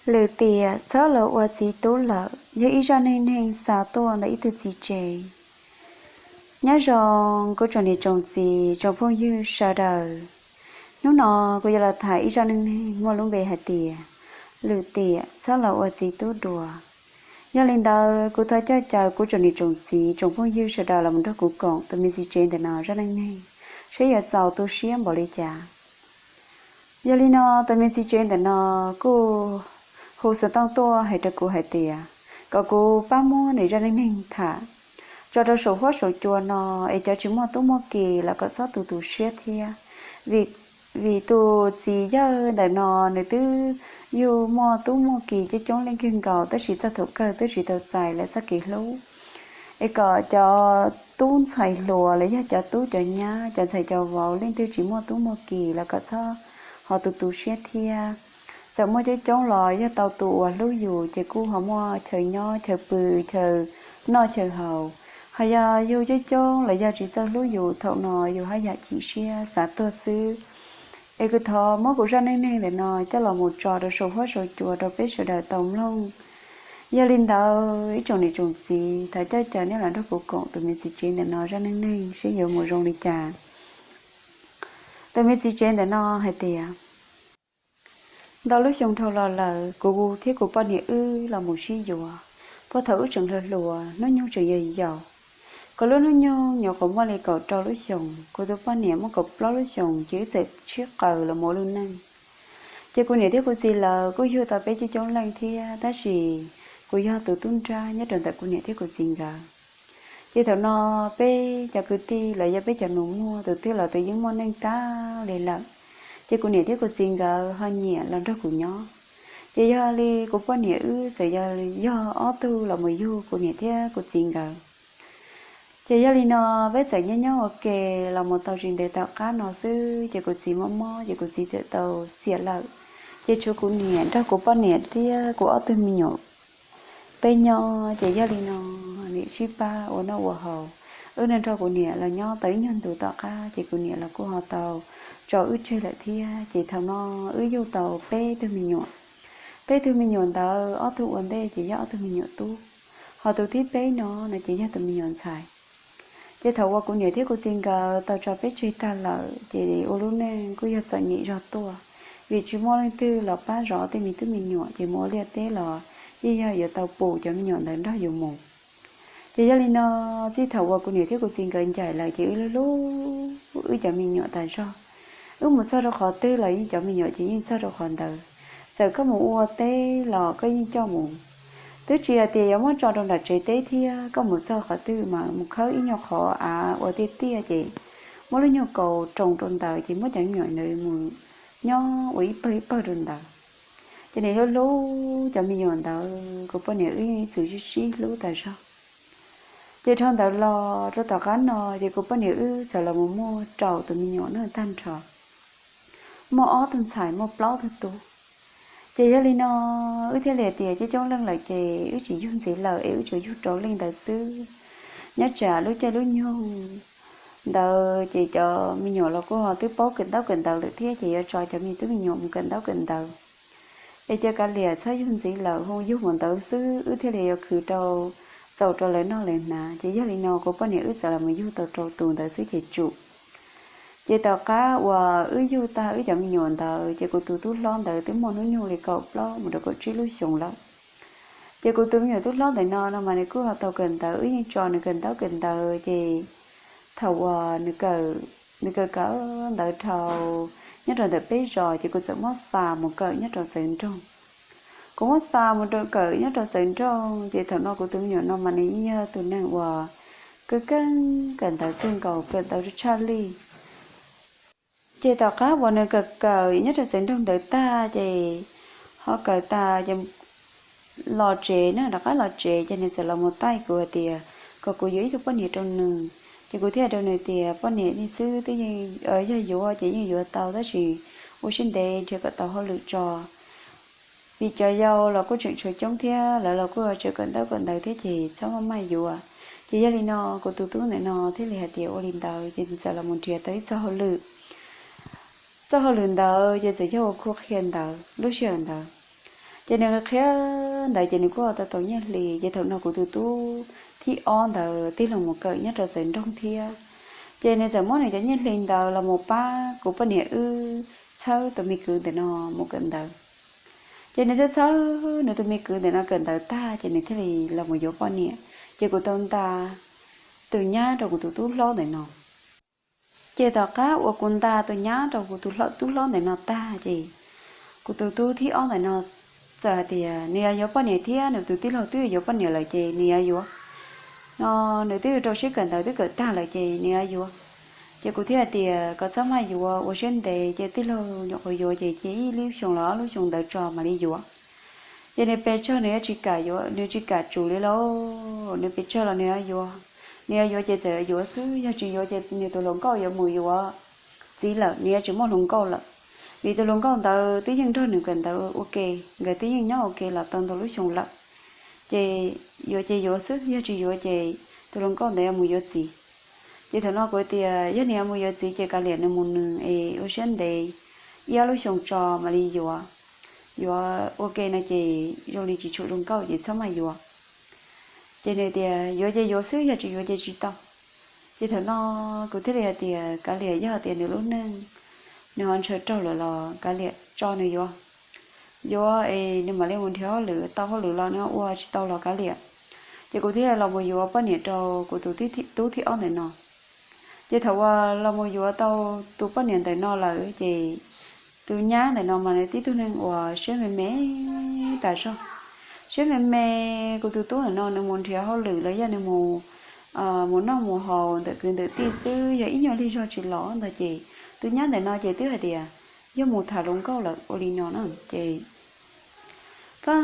Lwm tiam txhob los ua txiv tub lawm yog ib zaj neej neeg xa tuaj ntawm ib tug txiv tsev. Nyob zoo kuv tsoom niam tsoom txiv tsoom phooj ywg sawv daws, hnub no kuv yuav los tham ib zaj neej neeg muaj lub npe hais tias lwm tiam txhob los ua txiv tub dua. Yog li ntawd kuv thov coj caw kuv tsoom niam tsoom txiv tsoom phooj ywg sawv daws los nrog kuv koom tus me txiv tsev ntawm no zaj neej neeg, seb yuav txaus tu siab npaum li cas. Yog li no tus me txiv tsev ntawm no kuj hu xov tooj tuaj hais rau kuv hais tias kom kuv pab muab nws zaj neej neeg tham tso rau saum huab saum cua no, es cov tsis muaj tub muaj ki los kom txhob tu tu siab thiab. Vim tus txiv yawg ntawm no nws twb yug muaj tub muaj ki coob coob leej kawg nkaus tab sis txog thaum kawg twb tsis tau txais lawv txoj kev hlub. Es kom cov tub ntxhais hluas los yog cov tub cov nyab cov ntxhais cov vauv leej twg tsis muaj tub muaj ki los kom txhob ho tu tu siab thiab. Txawm muaj coob coob los yog tau tus uas hlub yus ces kuj ho muaj chaw nyob chaw pw, chaw noj chaw haus. Ho yog yug coob coob los yog tsis txawj hlub yus, thaum no yus haj yam chim siab xav tuag xwb. Es kuv thov muab kuv zaj neej neeg ntawm no coj los mus tso rau saum huab saum cua rau peb sawv daws tau mloog. Yog li ntawd ib tsoom niam tsoom txiv, thov coj caw nej los nrog kuv koom tus me txiv tsev ntawm no zaj neej neeg seb yuav mus zoo li cas. Tus me txiv tsev ntawm no hais tias, ntau lub xyoo dhau los lawm, kuv thiab kuv poj niam wb los mus sib yuav puag thaum wb tseem hluas hluas, hnub nyoog tseem yog yaus. Kuv lub hnub nyoog nyuam qhuav muaj li kaum rau lub xyoos, kuv tus poj niam muaj kaum plaub lub xyoos, ces wb txawm sib qaws los mus ua lub neej. Ces kuv niam thiab kuv txiv lawv kuj yug tau peb coob coob leej thiab, tab sis kuv yog tus tub nrab nyob rau ntawm kuv niam thiab kuv txiv nkawd. Ces thaum no peb cov kwv tij los yog peb cov nus muag tus twg los tus yeej muaj neej tag li lawm, ces kuv niam thiab kuv txiv nkawd ho nyiam los nrog kuv nyob. Ces yog li kuv poj niam wb txawm yog ob tug los mus yug kuv niam thiab kuv txiv nkawd. Ces yog li no peb txawm nyob nyob ua ke los mus tau tsis ntev tom qab no xwb ces kuv txiv mob mob ces kuv txiv txawm tau xiam lawm. Ces tshuav kuv niam nrog kuv poj niam thiab kuv ob tug me nyuam peb nyob. Ces yog li no niam sib pab ua noj ua haus, wb nrog kuv niam los nyob tau ib nyuag ntus tom qab ces kuv niam los kuj ho tau tso wb tseg lawm thiab. Ces thaum no wb yug tau peb tug me nyuam. Peb tug me nyuam ntawd ob tug ua ntej ces yog ob tug me nyuam tub, ho tus thib peb no no ces yog tus me nyuam ntxhais. Ces thaum uas kuv niam thiab kuv txiv nkawd tau tso peb tseg tag lawm ces ua lub neej kuj yog txom nyem zog tuaj, vim tsis muaj leej twg los pab zov tej me tub me nyuam ces mus ua liaj teb los yeej yog yuav tau pum cov me nyuam ntawd nrog yus mus. Ces yog li no txij thaum uas kuv niam thiab kuv txiv nkawd ncaim lawm ces wb hlub hlub wb cov me nyuam tas zog. Wb mus txog rau qhov twg los yeej cov me nyuam ces yeej txog rau qhov ntawd. Txawm koj mus ua teb los koj yeej coj mus. Twb tsis hais tias yuav muab tso rau nram tsev teb thiab, koj mus txog qhov twg mas mus khawb ib nyuag qhov av ua tiaj tiaj ces muab lub nyuag kaus roos rau ntawd ces muab cov me nyuam ntawd mus nyob ua ib pawg ib pawg rau ntawd. Ces niam hlub hlub cov me nyuam ntawd, kuv poj niam wb yeej ib txwm sib sib hlub tas zog. Ces dhau ntawd los rau tom qab no ces kuv poj niam wb txawm los mus muaj rau tus me nyuam no tag nrho, muaj ob tug ntxhais muaj plaub tug tub. Ces yog li no wb thiaj li hais tias coob coob leej lawm ces wb tsis yug ntxiv lawm es wb tsuas yug rau leej ntawd xwb. Nyob tsam lub caij lub nyoog ntawd ces cov me nyuam los kuj ho twb paub kawm ntaub kawm ntawv lawm thiab ces yuav tso cov me tub me nyuam mus kawm ntaub kawm ntawv. Es cia kav liam txhob yug ntxiv lawm, ho yug mus ntawd xwb wb thiaj li yuav khwv rau, txaus rau lawv noj lawv hnav. Ces yog li no kuv poj niam wb txawm los mus yug tau rau tus ntawd xwb ces tsum. Ces tom qab uas wb yug tag wb cov me nyuam ntawd ces kuv tus tub hlob ntawd twb muaj hnub nyoog li kaum plaub mus rau kaum tsib lub xyoos lawm. Ces kuv tus me nyuam tub hlob ntawm no no mas nws kuj ho tau kawm ntawv, wb yeej tso nws kawm ntaub kawm ntawv ces thaum uas nws kawm, nws kawm kawm ntawv dhau nyob rau ntawm peb zos ces kuv txawm muab xa mus kawm nyob rau txawv nroog. Kuv muab xa mus rau kawm nyob rau txawv nroog ces thaum no kuv tus me nyuam no mas nws yeej yog tus neeg uas kawm keeb kawm ntawv kawg nkaus, kawm ntawv tshaj lij. Ces tom qab uas nws kawm kawm nyob rau txawv nroog ntawd tag ces ho kawm tas ces los tsev na, rov qab los tsev ces nws txawm los mus taij kuv hais tias kom kuv yuav ib tug poj niam rau nws. Ces kuv thiaj hais rau nws tias poj niam li xwb twb yeej, yog yuav ces yeej yuav tau tab sis ua siab ntev nrhiav kom tau hauj lwm tso. Vim cov yau los kuj tseem tshuav coob thiab lawv los kuj tseem kawm ntaub kawm ntawv thiab ces txhob maj maj yuav. Ces yog li no kuv tus tub ntawm no thiaj li hais tias ua li ntawd ces txawm los mus nrhiav tau ib txoj hauj lwm. Txoj hauj lwm ntawd ces txawm yog ua khu qhia ntawv lub sij hawm ntawd. Ces nws qhia ntawd ces nws kuj tau tau nyiaj hli, ces thaum no kuv tus tub thib ob ntawd tig los mus kawm nyob rau txawv nroog thiab. Ces nws txawm muab nws cov nyiaj hli ntawd los mus pab kuv poj niam wb txhawb tus me kwv ntawm no mus kawm ntawv. Ces nws txhawb txhawb nws tus me kwv ntawm no kawm ntawv tag ces nws thiaj li los mus yuav poj niam. Ces kuv tau nta tus nyab rau kuv tus tub hlob ntawm no. Ces tom qab uas kuv nta tus nyab rau kuv tus tub hlob ntawm no tag ces kuv tus tub thib ob ntawm no txawm hais tias nws yuav yuav poj niam thiab nws tus tij laug twb yuav poj niam lawm ces nws yuav yuav no, nws twb rau siab kawm ntawv twb kawm tag lawm ces nws yuav yuav. Ces kuv thiaj hais tias koj txhob maj yuav, ua siab ntev, ces tij laug nyuam qhuav yuav ces cia ib lub xyoo los ob lub xyoo ntawd tso mam li yuav. Ces nws pes tsawg nws yuav tsis kam yuav, nws tsis kam tsum li lauj, nws pes tsawg los nws yuav yuav. Nws yuav yuav ces txawm yuav xwb, yog tsis yuav ces nws tus hluas nkauj yuav mus yuav txiv lawm, nws yuav tsis muaj hluas nkauj lawm. Vim tus hluas nkauj ntawd twb yeej nrog nws kawm ntawv ua ke, nkawd twb yeej nyob ua ke los tau ntau lub xyoo lawm. Ces yuav ces yuav xwb, yog tsis yuav ces tus hluas nkauj ntawd yuav mus yuav txiv. Ces thaum no kuv tias yog nws yuav mus yuav txiv ces kav liam nws mus nws es ua siab ntev ib ob lub xyoo tso mam li yuav. Yuav ua ke no ces zoo li tsis tshua zoo nkauj ces txhob maj yuav. Ces nws tias yuav ces yuav xwb, yog tsis yuav ces tsis tau. Ces thaum no kuv thiaj li hais tias kav liam, yog tias nws lub neej nws ho ntshaw raug lawm los kav liam tso nws yuav. Yuav es nws mam li mus nrhiav hauj lwm, tau hauj lwm los nws ua, tsis tau los kav liam. Ces kuv thiaj los mus yuav poj niam rau kuv tus tub thib ob ntawm no. Ces thaum uas los mus yuav tau tus poj niam ntawm no lawm ces tus nyab ntawm no mas nws tib tug neeg uas siab me me tas zog. Siab me me, kuv tus tub ntawm no nws mus nrhiav hauj lwm los yog nws mus mus noj mus haus ntawm kwv ntawm tij xwb, yog ib nyuag lig zog tsis los ntag ces tus nyab ntawm no ces twb hais tias yog mus tham hluas nkauj lawm ua li no na ces koj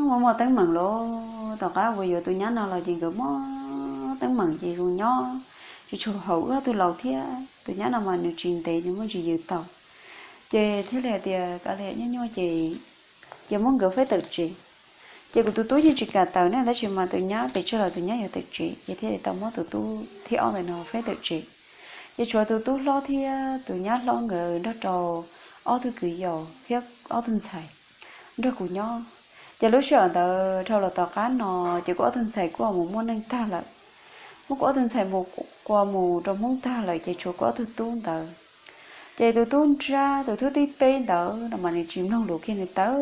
muaj muaj teeb meem los tom qab uas yuav tus nyab no los ces nkawd muaj teeb meem ces zoo nyob tsis tshua haum wb ob tug laus thiab. Tus nyab no mas nws tsis ntev, nws muaj ntsis yws tau. Ces thiaj li hais tias kav liam, nyuaj nyuaj ces, ces muab nkawd faib tawm tsev. Ces kuv tus tub yeej tsis kam tawm ne, tab sis mas tus nyab pes tsawg los tus nyab yuav tawm tsev, ces thiaj li tau muab tus tub thib ob ntawm no faib tawm tsev. Ces tshuav tus tub hlob thiab tus nyab hlob nkawd nrog rau ob tug kwv yau thiab ob tug ntxhais nrog kuv nyob. Ces lub sij hawm ntawd dhau los tom qab no ces kuv ob tug ntxhais kuj mus muaj neej tag lawm. Muab kuv ob tug ntxhais mus, qua mus rau Hmoob tag lawm ces tshuav kuv ob tug tub ntawd. Ces tus tub nrab, tus tub thib peb ntawd no mas nws tsis mloog lus kiag, nws tawv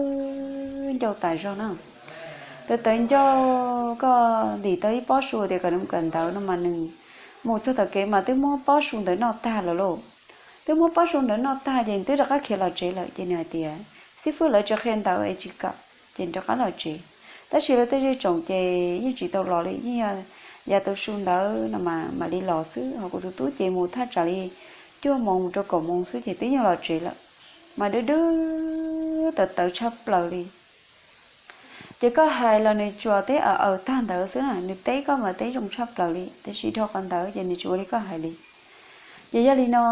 ncauj tas zog na. Tawv tawv ncauj, koj ntim tau ib pob su tias kom nws mus kawm ntawv no mas nws mus txog tom kev mas twb muab pob su ntawd noj tag lawm lauj. Twb muab pob su ntawd noj tag ces twb rov qab khiav los tsev lawm ces nws hais tias xib fwb lawv tsis qhia ntawv es tsis kawm ces rov qab los tsev. Tab sis lawv tej zej tsoom ces yeej tsis tau los li, yeej yog yav tau su ntawd no mas mam li los xwb. Ho kuv tus tub ces mus thaj tsam li cuaj moos mus rau kaum moos xwb ces twb yeej los tsev lawm. Mas dwb dwb tawv tawv tshaj plaws li. Ces koj hais los nws tsuas teb aws aws tag ntawd xwb na, nws teb koj mas teb zoo tshaj plaws li, tiam sis dhau qhov ntawd ces nws tsis ua li koj hais li. Ces yog li no,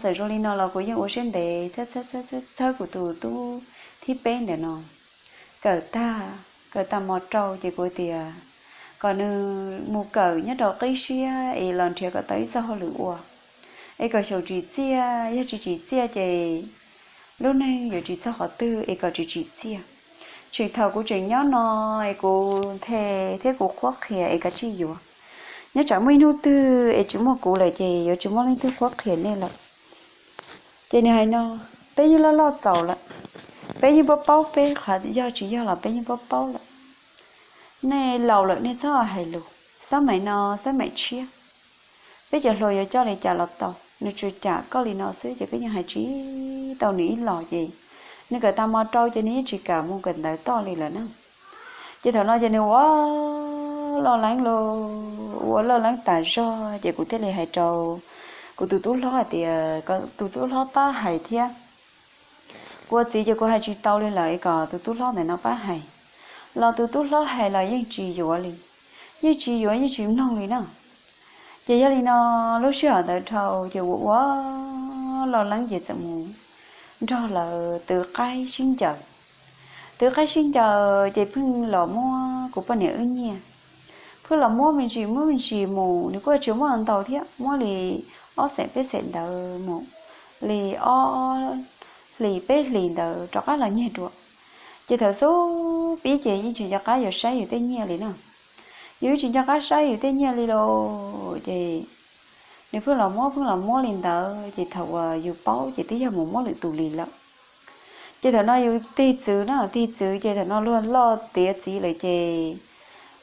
txawm zoo li no los kuv yeej ua siab ntev txhawb kuv tus tub thib peb ntawm no kawm tag, kawm tag mos rau ces kuv tias kom nws mus kawm nyob rau qib siab es los nrhiav kom tau ib txoj hauj lwm ua, es kom xyaum tsim txiaj, yog tsis tsim txiaj ces lub neej yuav tsis txog qhov twg es kom tsis tsim txiaj. Tseem thaum kuv tseem nyob no es kuv nthe thiab kuv qhuab qhia es kav tsij yuav. Nyob tsam muaj ib hnub twg es tsis muaj kuv lawm ces yuav tsis muaj leej twg qhuab qhia nej lawm. Ces nws hais no, peb yeej loj loj txaus lawm, peb yeej paub paub peb qhov yog tsis yog los peb yeej paub paub lawm. Nej laus lawm nej txhob hais lus, xab maim no xab maim tshiab, peb cov hluas yuav coj li cas los tau, nws tsuas cam koj li no xwb ces koj yeej hais tsis tau nws ib los ces nws kawm tag mos rau ces nws yeej tsis kam mus kawm ntawv toj li lawm na. Ces thaum no ces nws ua loj leeb lauj, ua loj leeb tas zog ces kuv thiaj li hais rau kuv tus tub hlob hais tias kom tus tub hlob pab hais thiab. Kuv ua txiv ces kuv hais tsis tau li lawm es kom tus tub hlob ntawm no pab hais. Los tus tub hlob hais los yeej tsis yuav li, yeej tsis yuav yeej tsis mloog li na. Ces yog li no, lub sij hawm ntawd dhau ces ua ua loj leeb ces txawm mus nrog lawv twv qaib sib ncaws. Twv qaib sib ncaws ces pheej los muab kuv poj niam wb nyiaj. Pheej los muab me ntsis muab me ntsis mus, nws kuj tsis muab ntau thiab, muab li ob xeem peb xeem ntawd mus li ob hlis peb hlis ntawd rov qab los nyiag dua. Ces thaum xub pib ces yeej tsis nco qab yuav saib yus tej nyiaj li na. Yus yeej tsis nco qab saib yus tej nyiaj li los ces nws pheej los muab pheej los muab li ntawd ces thaum uas yus paub ces twb yog mus muab lwm tus li lawm. Ces thaum no yus tig txwv na, tig txwv ces thaum no luag loj tiav txiv lawm ces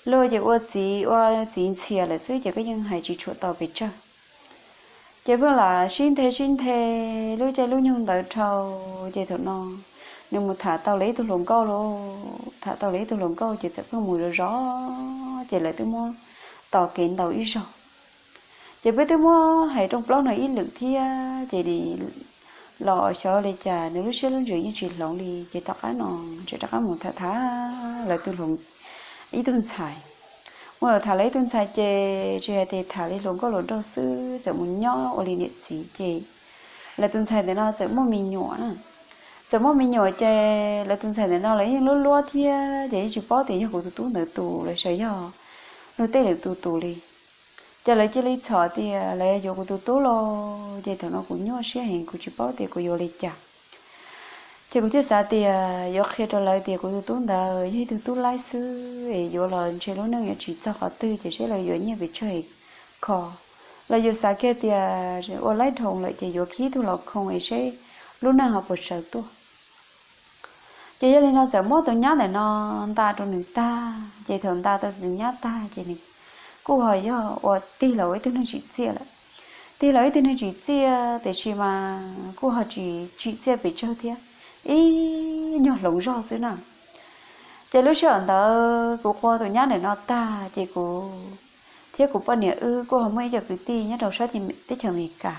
luag ces ua txiv ua txiv ntxhias lawm xwb ces koj yeej hais tsis tshua tau pes tsawg. Ces pheej lam sib nthe sib nthe lub caij lub nyoog ntawd dhau. Ces thaum no nws mus tham tau lawv ib tug hluas nkauj lauj, tham tau lawv ib tug hluas nkauj ces txawm pheej mus zov zov ces lawv twb muab tos kev ntau ib zaug. Ces peb twb muab hais rooj plaub no ib lwm thiab ces los xyov li cas nws lub siab lub ntsws yeej tsis hloov li ces tom qab no tseem rov qab mus tham tham lawv ib tug ntxhais. Mus tham lawv ib tug ntxhais ces tsis hais tias tham li hluas nkauj hluas nraug xwb, txawm mus nyob ua li niam txiv ces lawv tus ntxhais ntawm no txawm muaj me nyuam na. Txawm muaj me nyuam ces lawv tus ntxhais ntawm no lawv yeej luab luab thiab ces yeej tsis paub tias yog kuv tus tub ntawd tus los xyov yog luag tej lwm tus tus li. Ces lawv cia li txhom tias lawv yuav yuav kuv tus tub los ces thaum no kuv nyuaj siab heev kuv tsis paub tias kuv yuav li cas. Ces kuv thiaj xav tias yuav qhia rau lawv tias kuv tus tub ntawd yog ib tug tub laib xwb es yuav los ntshe lub neej yuav tsis txog qhov twg ces seb lawv yuav nyiaj pes tsawg kho, los yus xav kiag tias ua laib dhau lawm ces yuav khib tug los khoo es seb lub neej ho puas sawv tuaj. Ces yog li no txawm muab tus nyab ntawm no nta rau nws tag ces thaum nta tau tus nyab tag ces nws kuj ho yog ua tig los ua ib tug neeg tsim txiaj lawm. Tig los ib tug neeg tsim txiaj tiam sis mas kuj ho tsis tsim txiaj pes tsawg thiab, ib nyuag hloov zog xwb na. Ces lub sij hawm ntawd kuv qua tus nyab ntawm no tag ces kuv thiab kuv poj niam wb kuj ho muaj ib co kwv tij nyob rau sab teb chaws Amelikas.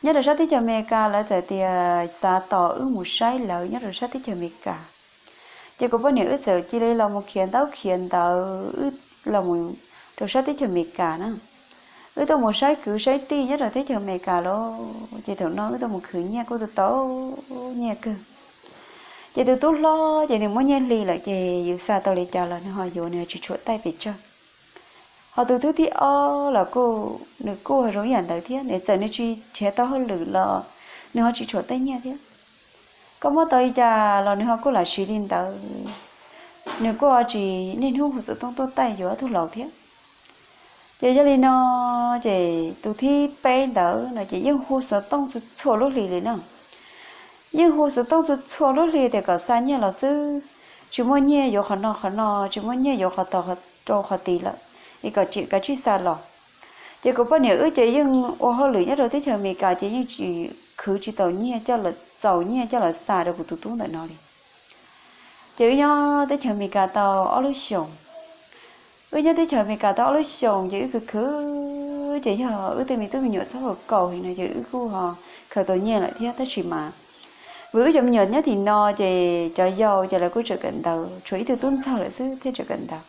Nyob rau sab teb chaws Amelikas lawv txawm tias xav tos wb mus saib lawv nyob rau sab teb chaws Amelikas. Ces kuv poj niam wb txawm cia li los mus khiav ntaub khiav ntawv wb los mus rau sab teb chaws Amelikas na. Wb tuaj mus saib kwv saib tij nyob rau teb chaws Amelikas lawm ces thaum no wb tuaj mus khwv nyiaj kuj tau nyiaj kawg. Ces tus tub hlob ces nws muaj nyiaj hli lawm ces yus xa tau li cas los nws ho yuav, nws tsis tshuam taij pes tsawg. Ho tus tub thib ob los kuj nws kuj zoo ib yam ntawd thiab, nws txawm nws tsis nrhiav tau hauj lwm los nws ho tsis tshuam taij nyiaj thiab. Koj muab tau li cas los nws ho kuj lam siv li ntawd, nws kuj tsis niaj hnub hu xov tooj tuaj taij yuav tug laus thiab. Ces yog li no ces tus thib peb ntawd no ces yeej hu xov tooj txhua txhua lub hlis li na. Yeej hu xov tooj txhua txhua lub hli tias kom xa nyiaj los xwb, tsis muaj nyiaj yuav qhov no qhov no, tsis muaj nyiaj yuav qhov tod rau qhov tid lawm, es kom kav tsij xa los. Ces kuv poj niam wb ces yeej ua hauj lwm nyob rau teb chaws Amelikas ces yeej tsis khwv tsis tau nyiaj coj los, txaus nyiaj coj los xa rau kuv tus tub ntawm no li. Ces wb nyob teb chaws Amelikas tau ob lub xyoos. Wb nyob teb chaws Amelikas tau ob lub xyoos ces wb khwv khwv ces yog wb tej me tub me nyuam txhob hau kaus heev no ces wb kuj ho khaws tau nyiaj lawm thiab tab sis mas vim wb cov me nyuam nyob tim no ces cov yau ces lawv kuj tseem kawm ntawv, tshuav ib tug tub ntxawg lawm xwb thiaj tseem kawm ntawv.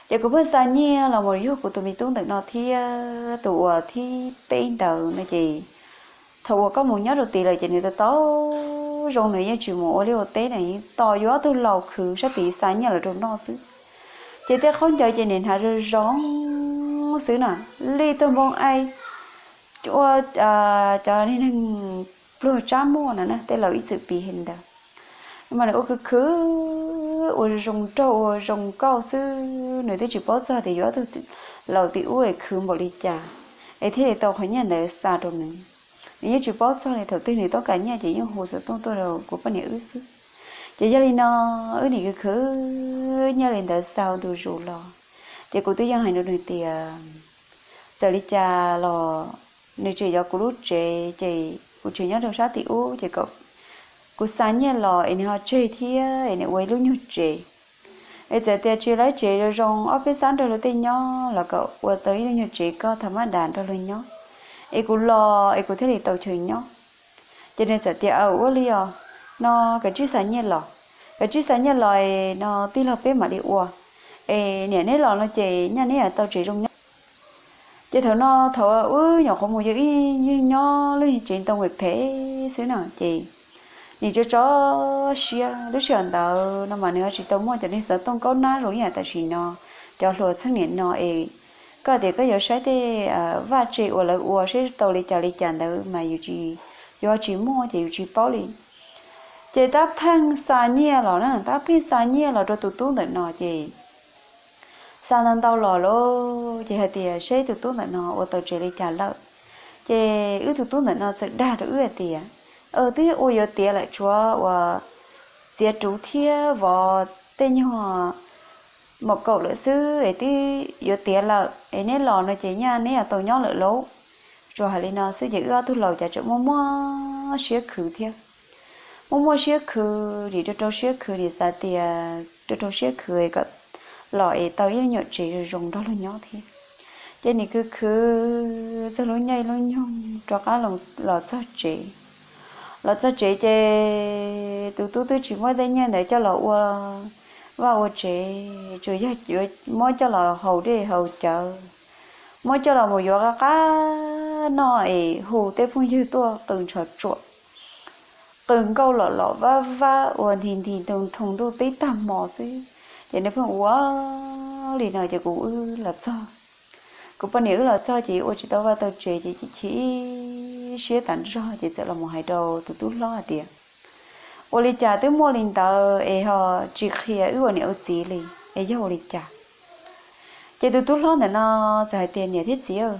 Ces kuv pheej xa nyiaj los mus yug kuv tus me tub ntawm no thiab tus uas thib peb ntawd no ces thaum uas koj mus nyob rau tid lawm ces nws tau tau zoo, nws yeej tsis mus ua liaj ua teb, nws yeej tos yuav ob tug laus khwv sab tid xa nyiaj los rau noj xwb. Ces tej khaub ncaws ces nws hnav zoo zoo xwb na, li tug npoo ai ua cov neeg pluag tsab muaj no na, tej laus ib txwm piv heev ntawd. Mas nws ua khwv khwv ua zoo nraug ua zoo nkauj xwb, nws twb tsis paub txog tias yuav ob tug laus tim ub es khwv npaum li cas es thiaj li tau qhov nyiaj ntawd xa rau nws. Nws yeej tsis paub txog li, thaum twg nws tau kaj nyiaj ces yeej hu xov tooj tuaj rau kuv poj niam wb xwb. Ces yog li no wb nim khwv khwv nyiaj li ntawd xa ntu zus los, ces kuv twb yeej hais rau nws tias txawm li cas los nws tseem yog kuv lub tsev, ces kuv tseem nyob rau sab tim ub ces kom kuv xa nyiaj los es nws ho tseg thiab es nws ua ib lub nyuag tsev. Es txawm tias tsis lawv tsev zoo zoo ob peb xab nrog luag tej nyob los kom ua tau ib lub nyuag tsev koj tham mab das nrog luag nyob, es kuv los es kuv thiaj li tau chaw nyob. Ces nws txawm tias aw ua li os, no kav tsij xa nyiaj los, kav tsij xa nyiaj los es no tij laug peb mam li ua, es niam neb los no ces nyaj neb yuav tau tsev zoo nyob. Ces thaum no thaum wb nyuam qhuav mus yog ib nyuag nyob lub tsev ntoo phem phem xwb no ces nim tso tso siab. Lub sij hawm ntawd no mas nws ho tsis tau muaj cov neeg xov tooj kaub nab zoo ib yam tam sim no cov hluas txheej niam no es koj tias koj yuav saib tej vaj tse uas lawv ua seb tau li cas li cas ntawd mas yus tsis, yus ho tsis muaj ces yus tsis paub li. Ces tab pheej xa nyiaj los na, tab pheej xa nyiaj los rau tus tub ntawm no ces xa ntau ntau los lauj, ces hais tias seb tus tub ntawm no ua tau tsev li cas lawm. Ces wb tus tub ntawm no txawm dag rau wb hais tias, twb ua yuav tiav lawm, tshuav uas txiav ruv thiab vov tej nyuag maum kaum lawm xwb es twb yuav tiav lawm es neb los no ces nyaj neb yuav tau nyob lawm lauj. Tsuas hais li no xwb ces wb ob tug laus cas tseem muaj muaj siab khwv thiab. Muaj muaj siab khwv, nim rau rau siab khwv, nim xav tias rau rau siab khwv kom los es tau ib lub nyuam tsev zoo zoo nrog luag nyob thiab. Ces nim khwv khwv txog lub nyoog ib lub nyoog rov qab los txog tsev. Los txog tsev ces tus tub twb tsis muab tej nyiaj ntawd coj los ua vaj ua tsev, tsuas yog yuav muab coj los haus dej haus cawv, muab coj los mus yuav qab qab noj es hu tej phooj ywg tuaj qw ntshov tsuam, qw nkauj los los vab vab ua nti nti ntoo ntoo ntuj tib tag hmo xwb. Ces nws pheej ua li no ces kuv wb los txog, kuv poj niam wb los txog ces ua tsis tau vaj tau tsev ces chim chim siab tas zog ces txawm los mus hais rau tus tub hlob hais tias, ua li cas twb muaj li ntawd es ho tsis qhia wb ua niam ua txiv li, es yog ua li cas? Ces tus tub hlob ntawm no txawm hais tias, niam thiab txiv,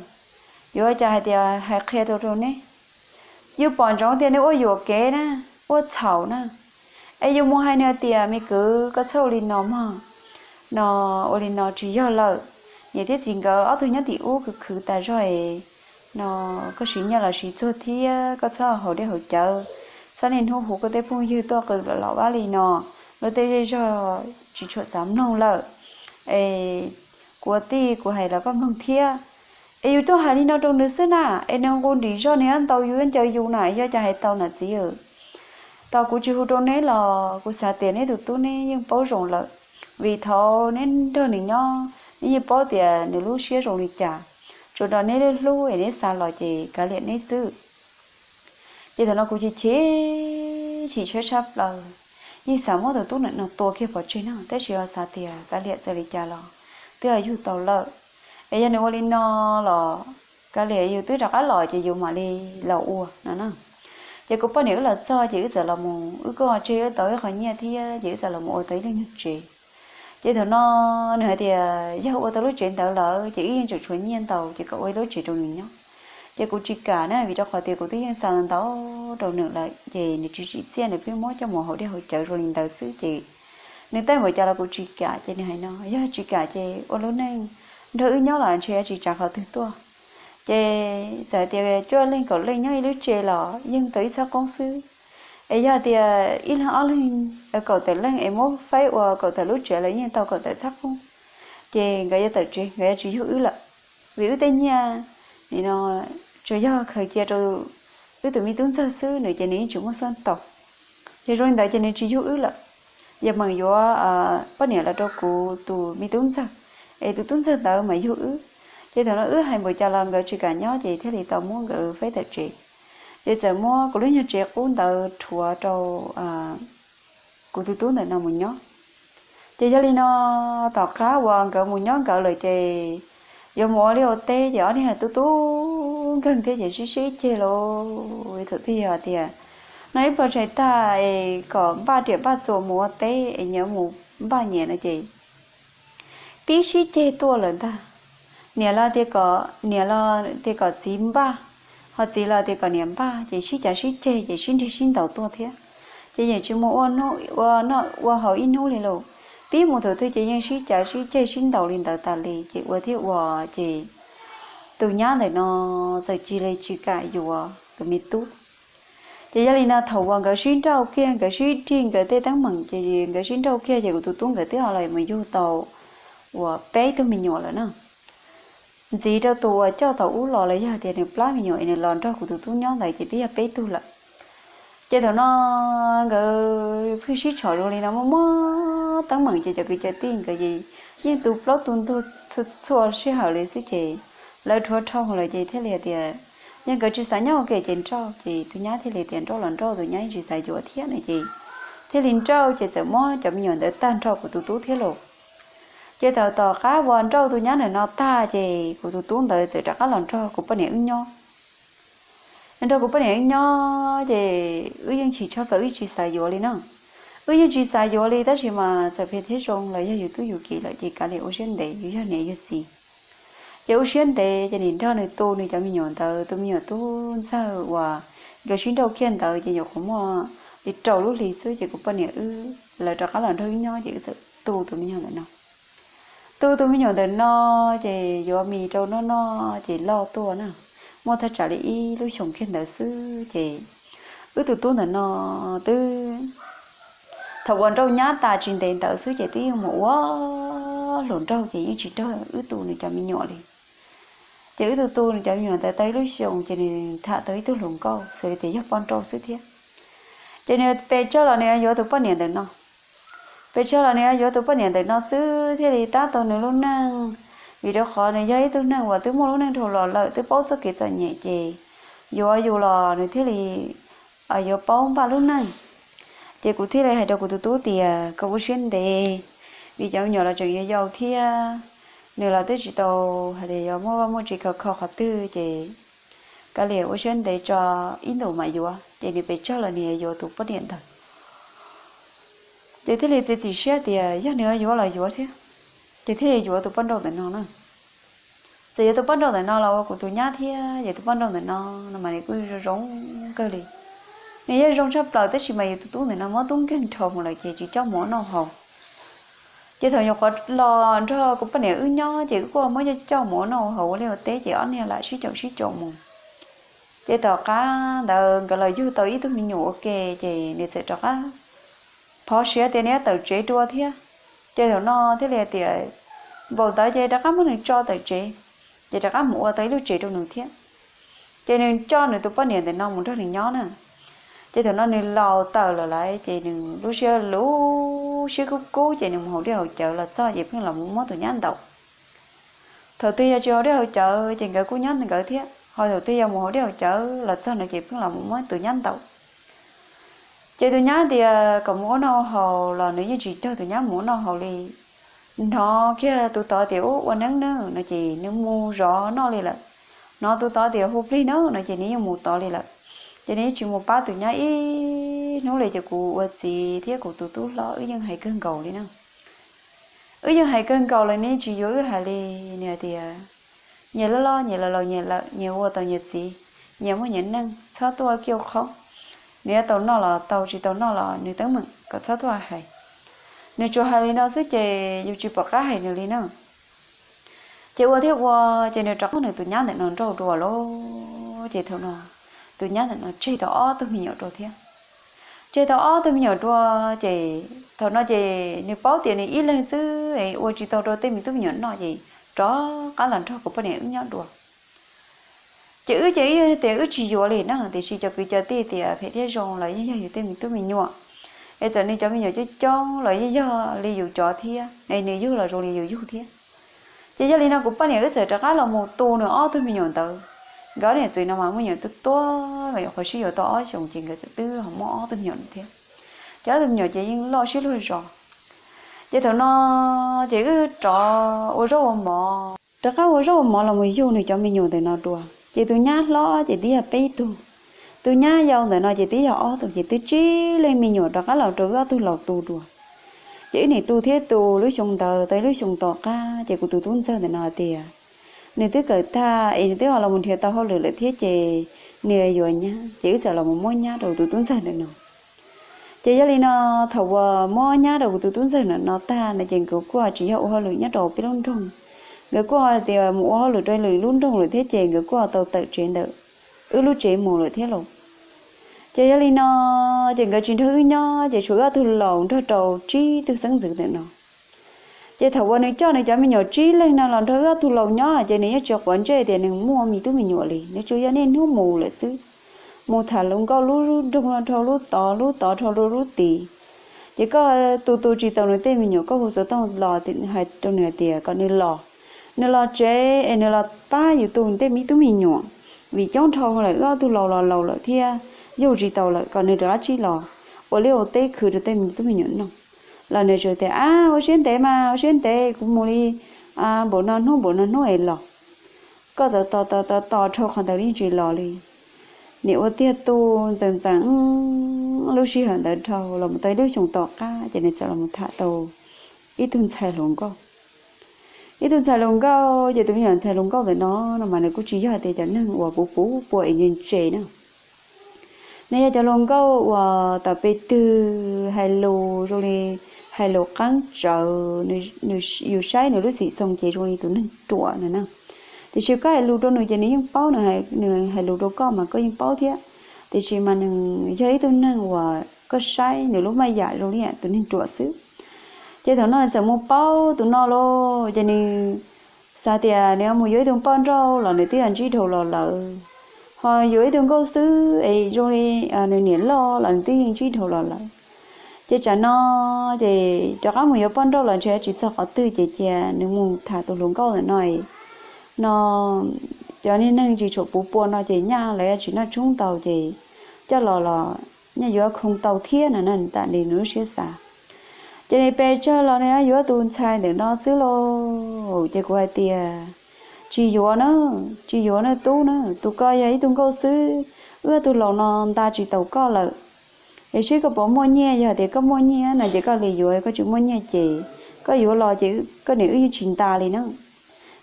yuav ua cas hais tias hais qhia rau rau neb, yus pom ntsoov tias neb ua yuam kev na, ua txhaum na, es yus mus hais nws tias, me kwv, koj txhob ua li no mog, no ua li no tsis yog lawm. Niam thiab txiv nkawd ob tug nyob tim ub khwv khwv tas zog es no koj siv nyiaj los siv txuag thiab koj txhob haus dej haus cawv, txhob niaj hnub hu koj tej phooj ywg tuaj qw los los vab li no, luag tej zej zog tsis tshua xav mloog lawm, es kuv ua tij kuv hais los koj mloog thiab. Es yus tuaj hais li no rau nws xwb na, es nws nqus nrim zog nws yuav ntaus yus yuav ncaws yus na, yog cas hais tau na txiv? Tos kuv tsis hu rau neb los kuv xav tias neb tus tub neb yeej paub zoo lawm, vim thaum neb nrog nws nyob neb yeej paub tias nws lub siab zoo li cas, tsuas nrog neb hlub es neb xa los ces kav liam neb xwb. Ces thaum no kuv chim chim, chim siab tshaj plaws, yeej xav muab tus tub ntawm no tua kiag pov tseg no, tab sis ho xav tias kav liam txawm li cas los twb yug tau lawm, es yog nws ua li no los kav liam yus twb rov qab los ces yus mam li los ua no na. Ces kuv poj niam wb los txog ces wb txawm los mus, wb kuj ho tseg wb tau ib qho nyiaj thiab ces wb txawm los mus ua tau ib lub nyuag tsev. Ces thaum no nws hais tias yog ua tau lub tsev ntawd lawm ces wb yeej tseem tshuav nyiaj ntau ces kom ua ib lub tsev rau nws nyob. Ces kuv tsis kam na, vim rau qhov tias kuv twb yeej xa ntau rau nws lawm ces nws tsis tsim txiaj, nws pheej muab coj mus haus dej haus cawv zoo li ntawd xwb ces nws tej npaum cas los kuv tsis kam. Ces nws hais no, yog tsis kam ces ua lub neej nrog wb nyob los ntshe yuav tsis tsav qhov twg tuaj. Ces txawm tias cuaj leej kaum leej nyob ib lub tsev los yeej tau ib txhab qoob xwb. Es yog tias ib leeg ob leeg, kaum tawm leej es muab faib ua kaum tawm lub tsev los yeej tau kaum tawm txhab qoob. Ces nkawd yuav tawm tsev, nkawd yuav tsis yug wb lawm, vim wb tej nyiaj nim no tsuas yog khaws cia rau wb tus me tub ntxawg xwb, nws ces nws yeej tsis muaj xab tau. Ces zoo li ntawd ces nws tsis yug wb lawm, yog meem yuav poj niam los rau kuv tus me tub ntxawg, es tus tub ntxawg ntawd mas yug wb. Ces thaum no wb hais npaum cas los nkawd tsis kam nyob ces thiaj li tau muab nkawd faib tawm tsev. Ces txawm muab kuv lub nyuag tsev qub ntawd rhuav rau kuv tus tub ntawm no mus nyob. Ces yog li no, tom qab uas nkawd mus nyob nkawd lawm ces yuav mus ua liaj ua teb ces ob niag tub tub nkeeg thiab ces sib sib ceg lauj. Thaum twg yog tias noj ib pluag tshais tag es kom npaj riam npaj txuas mus ua teb es nyias mus npaj nyias no ces pib sib ceg tuaj lawm ntag. Niam los tias kom, niam los tias kom txiv npaj, ho txiv los tias kom niam npaj, ces sib cav sib ceg ces sib nrig sib ntaus tuaj thiab. Ces yeej tsis muaj ua, ua noj ua haus ib hnub li lauj. Pib mus thaum twg ces yeej sib cav sib ceg sib ntaus li ntawd tas li, ces ua thiab ua ces tus nyab ntawm no txawm cia li tsis kam yuav tus me tub. Ces yog li no thaum uas nkawd sib nrauj kiag, nkawd sib dig nkawd tej teeb meem ces nkawd sib nrauj kiag ces kuv tus tub nkawd twb ho los mus yug tau uas peb tug me nyuam lawm na. Ntxiv rau tus uas coj thaum ub los los yog tias nws plab me nyuam es nws los nrog kuv tus tub nyob ntawd ces twb yog peb tug lawm. Ces thaum no nkawd pheej sib tshom zoo li no muaj muaj teeb meem ces cov kwv cov tij nkawd yeej tu plaub tu ntug txhua sij hawm li xwb ces lawv rhuav dhau lawm ces thiaj li hais tias yog nkawd tsis xav nyob ua ke ces nrauj, ces tus nyab thiaj li tias nrauj los nrauj, tus nyab yeej tsis xav yuav thiab no ces thiaj li nrauj ces txawm muab cov me nyuam ntawd tag nrho kuv tus tub thiab lauj. Ces thaum tom qab uas nrauj tus nyab ntawm no tag ces kuv tus tub ntawd txawm rov qab los nrog kuv poj niam wb nyob. Nrog kuv poj niam wb nyob ces wb yeej chim tshaj plaws, wb tsis xav yuav li no. Wb yeej tsis xav yuav li, tab sis mas txawm phem thiab zoo los yog yus tub yus ki lawm ces kav liam ua siab ntev, yus yog niam yog txiv. Ces ua siab ntev ces nim nrog nws tu nws cov me nyuam ntawd, tus me nyuam tub ntxawg uas nkawd sib nrauj kiag ntawd ces nyuam qhuav muaj li rau lub hli xwb ces kuv poj niam wb, lawv rov qab los nrog wb nyob ces wb txawm tu tus me nyuam ntawm no. Tu tus me nyuam ntawm no ces yuav mis rau noj noj ces loj tuaj na, muaj thaj tsam li ib lub xyoos kiag ntawd xwb ces wb tus tub ntawm no twb, thaum uas nrauj nyab tas tsis ntev ntawd xwb ces twb yeej mus ua hluas nraug ces yeej tsis raug wb tu nws cov me nyuam li. Ces wb tus tu nws cov me nyuam ntawd tau ib lub xyoos ces nws tham tau ib tug hluas nkauj xws li tias yog poj nrauj xwb thiab. Ces nws pes tsawg los nws yuav tus poj niam ntawm no. Pes tsawg los nws yuav tus poj niam ntawm no xwb thiaj li tab tau nws lub neej, vim rau qhov nws yog ib tug neeg uas twb muaj lub neej dhau los lawm, twb paub txoj kev txom nyem ces yuav yus los nws thiaj li yuav paub npaj lub neej. Ces kuv thiaj li hais rau kuv tus tub tias kom ua siab ntev, vim cov me nyuam los tseem yau yau thiab, nws los twb tsis tau hais tias yuav muaj vaj muaj tsev khov kho qhov twg ces kav liam ua siab ntev tso, ib ntus mam yuav. Ces nws pes tsawg los nws yuav tus poj niam ntawd. Ces thiaj li txiav txim siab tias yog nws yuav los yuav thiab, ces thiaj li yuav tus poj nrauj ntawm no na. Txawm yuav tus poj nrauj ntawm no los ua kuv tus nyab thiab, ces tus poj nrauj ntawm no no mas nws kuj zoo zoo kawg li. Nws yeej zoo tshaj plaws tab sis mas yus tus tub ntawm no mob tub nkeeg dhau mus lawm ces tsis coj mus ua noj haus. Ces thaum nyuam qhuav los nrog kuv poj niam wb nyob ces wb kuj muab coj coj mus ua noj ua haus ua liaj ua teb ces ob niag lam sib caum sib caum mus. Ces tom qab ntawd nkawd los yug tau ib tug me nyuam ua ke ces nws txawm rov qab phov siab tias nws yuav tawm tsev dua thiab. Ces thaum no thiaj li tias npaum ntawd ces rov qab muab nws tso tawm tsev, ces rov qab mus ua tau ib lub tsev rau nws thiab. Ces nws coj nws tus poj niam ntawm no mus nrog nws nyob na. Ces thaum no nws laus tawm lawm lawm ces nws lub siab lub siab kub kub ces nws mus haus dej haus cawv los txog ces pheej los mus muab tus nyab ntaus. Thaum twg yog tsis haus dej haus cawv ces nkawd kuj nyob nkawd thiab, ho thaum twg yog mus haus dej haus cawv los txog no ces pheej los mus muab tus nyab ntaus. Ces tus nyab tias kom mus ua noj haus los nws yeej tsis nrog tus nyab mus ua noj haus li. Hnov kiag tus tod tias ub ua neeb na no ces nws mus zov noj li lawm. Hnov tus tod tias hu plig na no ces nws yeej mus tod li lawm. Ces nws yeej tsis mus pab tus nyab ib hnub li. Ces kuv ua txiv thiab kuv tus tub hlob wb yeej hais kawg nkaus li na. Wb yeej hais kawg nkaus lawm nws tsis yuav wb hais li. Nws hais tias nyias loj loj, nyias laus laus, nyias lawm, nyias ua tau nyias txiv, nyias muaj nyias neej, txhob tuaj kiaj qhob. Nws yuav tau noj los tau, tsis tau noj los nws teeb meem, kom txhob tuaj hais. Nws tsuas hais li no xwb ces yus tsis pom qab hais nws li na. Ces ua thiab ua, ces nws rov qab nws tus nyab ntawm no nrauj dua lawm. Ces thaum no tus nyab ntawm no tseg tau ob tug me nyuam dua thiab. Tseg tau ob tug me nyuam dua, ces thaum no ces nws paub tias nws ib leeg xwb ua tsis tau rau tej me tub me nyuam noj ces rov qab los nrog kuv poj niam wb nyob dua. Ces wb ces wb tias wb tsis yuav li na, tiam sis cov kwv cov tij tias phem thiab zoo los yeej yog yus tej me tub me nyuam. Es txawm nws cov me nyuam coob coob los yeej yog li yus cov thiab, es nws yug los zoo li yus yug thiab. Ces yog li no kuv poj niam wb txawm rov qab los mus tu nws ob tug me nyuam ntawd. Nkawd niam txiv no mas muaj me nyuam tuaj tuaj, nkawd nyuam qhuav sib yuav tau ob xyoos ces nkawd twb ho muaj ob tug me nyuam thiab. Ces ob tug me nyuam ces yeej loj sib luag zos. Ces thaum no ces wb rov ua zaub ua mov, rov qab ua zaub ua mov los mus yug nws cov me nyuam ntawm no dua. Ces tus nyab hlob ces twb yog peb tug, tus nyab yau ntawm no ces twb yog ob tug, ces twb tsib leej me nyuam rov qab los rau wb ob tug laus tu dua. Ces wb niam tu thiab tu lub xyoo ntawd tau ib lub xyoo tom qab ces kuv tus tub ntxawg ntawm no hais tias nws twb kawm tag es nws twb ho los mus nrhiav tau hauj lwm lawm thiab ces nws yuav nyab, ces wb txawm los mus muab nyab rau kuv tus tub ntxawg ntawm no. Ces yog li no, thaum uas muab nyab rau kuv tus tub ntxawg ntawm no tag no ces nkawd kuj tsis yog ua hauj lwm nyob rau peb lub nroog, nkawd kuj hais tias mus ua hauj lwm rau lwm lub nroog lawm thiab ces nkawd kuj tau tawm tsev ntawm wb lub tsev mus lawm thiab lauj. Ces yog li no, ces nkawd tsis nrog wb nyob ces tshuav wb ob tug laus nrog rau tsib tug xeeb ntxwv ntawm no. Ces thaum uas nws coj nws cov me nyuam tsib leeg no los nrog wb ob tug laus nyob ces nws yeej tsis quav ntsej tias nws muaj me tub me nyuam li, nws tsuas yog niaj hnub mus lawm xwb, mus tham luag nkauj lub nroog no dhau lub tod, lub tod dhau lub tid. Ces koj tu tu tsis tau nws tej me nyuam koj hu xov tooj los hais rau nws hais tias kom nws los, nws los tsev es nws los pab yus tu tej me tub me nyuam, vim coob dhau lawm, wb ob tug laus los laus lawm thiab yug tsis tau lawm, kom nws rov qab tsib los ua liaj ua teb khwv rau tej me tub me nyuam noj. Los nws tsuas tias, ab, ua siab ntev mas, ua siab ntev, kuv mus li npaum no hnub npaum no hnub es los. Koj tos tos tos tos tos dhau qhov ntawd yeej tsis los li. Nim ua tiag tu ntxeev ntxeev lub sij hawm ntawd dhau los mus tau ib lub xyoos tom qab ces nws txawm los mus tham tau ib tug ntxhais hluas nkauj. Ib tug ntxhais hluas nkauj ces tus me nyuam ntxhais hluas nkauj ntawm no no mas nws kuj tsis yog tias cov neeg uas puv puv pua es ntse ntse na. Nws yog cov hluas nkauj uas tam pem twg hais lus zoo li hais lus qeeb tsawv, yus saib nws lub xim xoo ces zoo li tus neeg ruam no na. Tiam sis koj hais lus rau nws ces nws yeej paub, nws hais lus rau koj mas koj yeej paub thiab. Tiam sis mas nws yog ib tug neeg uas koj saib nws lub maj yam zoo li tus neeg ruam xwb. Ces thaum no txawm mus paub tus no lawm ces nws xav tias nws mus yuav ib tug poj nrauj los nws twb yog ntsib dhau los lawm, ho yuav ib tug nkauj xwb es zoo li nws niam loj los nws twb yeej ntsib dhau los lawm. Ces tsam no ces rov qab mus yuav poj nrauj los ntshe tsis txog qhov twg ces cia nws mus tham tus hluas nkauj ntawm no no, cov niag neeg tsis tshua puv pua no ces nyaj lawv tsis noj tshoob ntau ces coj los los nyaj yuav khoo tau thiab no na, tam li nws lub siab xav. Ces nws pes tsawg los nws yuav tus ntxhais ntawm no xwb lauj. Ces kuv hais tias tsis yuav na, tsis yuav na tub na, tus ko yog ib tug nkauj xwb, wb tus laus no nta tsis taus koj lawm. Es seb koj puas muaj nyiaj, yog tias koj muaj nyiaj no ces koj li yuav, koj tsis muaj nyiaj ces koj yuav los ces koj niam wb yeej tsis nta li na.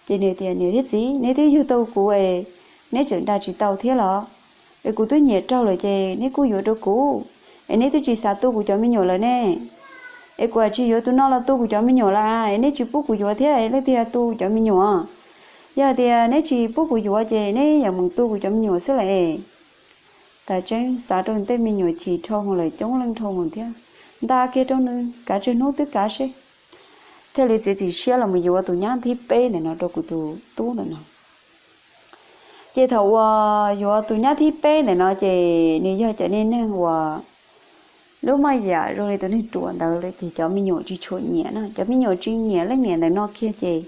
Ces nws tias niam thiab txiv, neb twb yug tau kuv es neb tseem nta tsis tau thiab los? Es kuv twb nyiam raug lawm ces neb kuj yuav rau kuv, es neb twb tsis xav tu kuv cov me nyuam lawm ne. Es kuv tsis yuav tus no los tu kuv cov me nyuam lawm es neb tsis pub kuv yuav thiab leej twg yuav tu cov me nyuam? Yog tias neb tsis pub kuv yuav ces neb yuav mus tu kuv cov me nyuam xwb lawm. Tas tseeb xav rau tej me nyuam chim dhau mus lawm, coob leej dhau mus thiab, nta kiag rau nws kav tsawg hnub twb kav seb. Thiaj li txiav txim siab los mus yuav tus nyab thib peb ntawm no rau kuv tus tub ntawm no. Ces thaum uas yuav tus nyab thib peb ntawm no ces nws yog cov niag neeg uas lub maj yam zoo li tus neeg ruam ntawd lawm ces cov me nyuam tsis tshua nyiam na, cov me nyuam tsis nyiam leej niam ntawm no kiag ces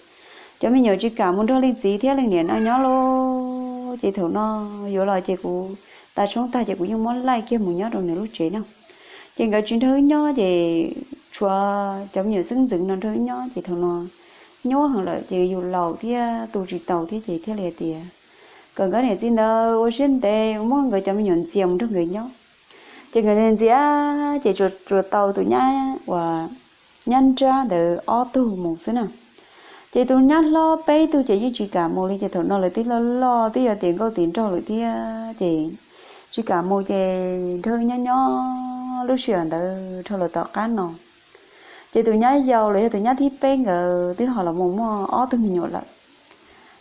cov me nyuam tsis kam mus nrog leej txiv thiab leej niam no nyob lauj. Ces thaum no yuav los ces kuv tas tshoob tag ces kuv yeej muab laij kiag mus nyob rau nws lub tsev no. Ces nkawd tsis nrog wb nyob ces tshuav cov me nyuam xeeb ntxwv no nrog wb nyob ces thaum no nyuaj heev lawm ces yus laus thiab tu tsis taus thiab ces thiaj li hais tias kom nkawd niam txiv ntawd ua siab ntev muab nkawd cov me nyuam ntxias mus nrog nkawd nyob. Ces nkawd ntxias ces tsuas tau tus nyab uas nyab nrab ntawd ob tug mus xwb na. Ces tus nyab hlob peb tug ces yeej tsis kam mus li ces thaum no lawv twb loj loj twb yog tiav nkauj tiav nraug lawm thiab ces tsis kam mus ces nrog wb nyob nyob lub sij hawm ntawd dhau los tom qab no. Ces tus nyab yau los yog tus nyab thib peb nkawd twb ho los mus muaj ob tug me nyuam lawm.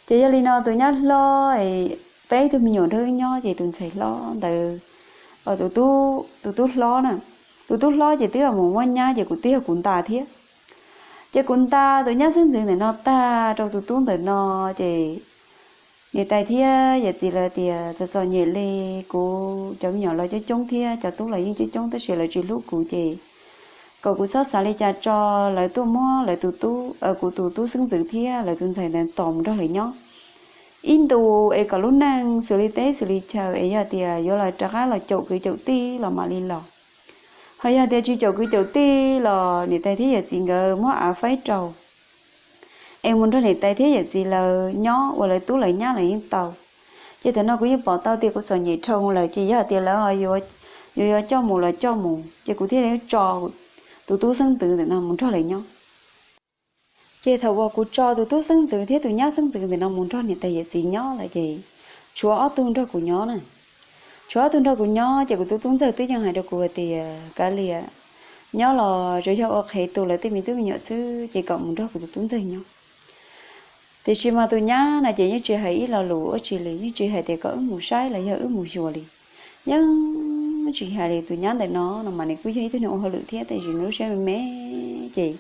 Ces yog li no tus nyab hlob peb tug me nyuam nrog wb nyob ces tus ntxhais hlob ntawd, tus tub hlob na, tus tub hlob ces twb mus muaj nyab ces kuv twb yog kuv nta thiab. Ces kuv nta tus nyab xeeb ntxwv ntawm no tag rau tus tub ntawm no ces niam tais thiab yawm txiv lawv tias txom txom nyem li, kuv cov me nyuam los coob coob thiab cov tub los yeej coob coob tab sis lawv tsis hlub kuv ces kom kuv txhob xav li cas tso, lawv tuaj muab lawv tus tub, kuv tus tub xeeb ntxwv thiab lawv tus ntxhais ntawd tos mus nrog lawv nyob ib ntus es kom lub neej xws li teb xws li chaw es yog tias yuav los rov qab los caum kwv caum tij los mam li los. Ho yog tias tsis caum kwv caum tij los niam tais thiab yawm txiv nkawd muab av faib rau es mus nrog niam tais thiab yawm txiv lawv nyob ua lawv tub lawv nyab los yeej tau. Ces thaum no kuv yeej pom tau tias kuv txom nyem dhau lawm ces yog tias lawv yuav yuav coj mus los coj mus ces kuv thiaj li tso tus tub xeeb ntxwv ntawm no mus nrog lawv nyob. Ces thaum uas kuv tso tus tub xeeb ntxwv thiab tus nyab xeeb ntxwv ntawm no mus nrog niam tais yawm txiv nyob lawm ces tshuav ob tug nrog kuv nyob na. Tshuav ob tug nrog kuv nyob ces kuv tus tub ntxawg twb yeej hais rau kuv hais tias kav liam, nyob los tsuas yog ua qhev tu lawv tej me tub me nyuam xwb ces kom mus nrog kuv tus tub ntxawg nyob. Tiam sis mas tus nyab no ces yeej tsis hais ib lo lus ua tsi li, yeej tsis hais tias kom wb mus saib los yog wb mus xyuas li. Yeej tsis hais li. Tus nyab ntawm no no mas nws kuj yog ib tug neeg ua hauj lwm thiab tab sis nws lub siab me me ces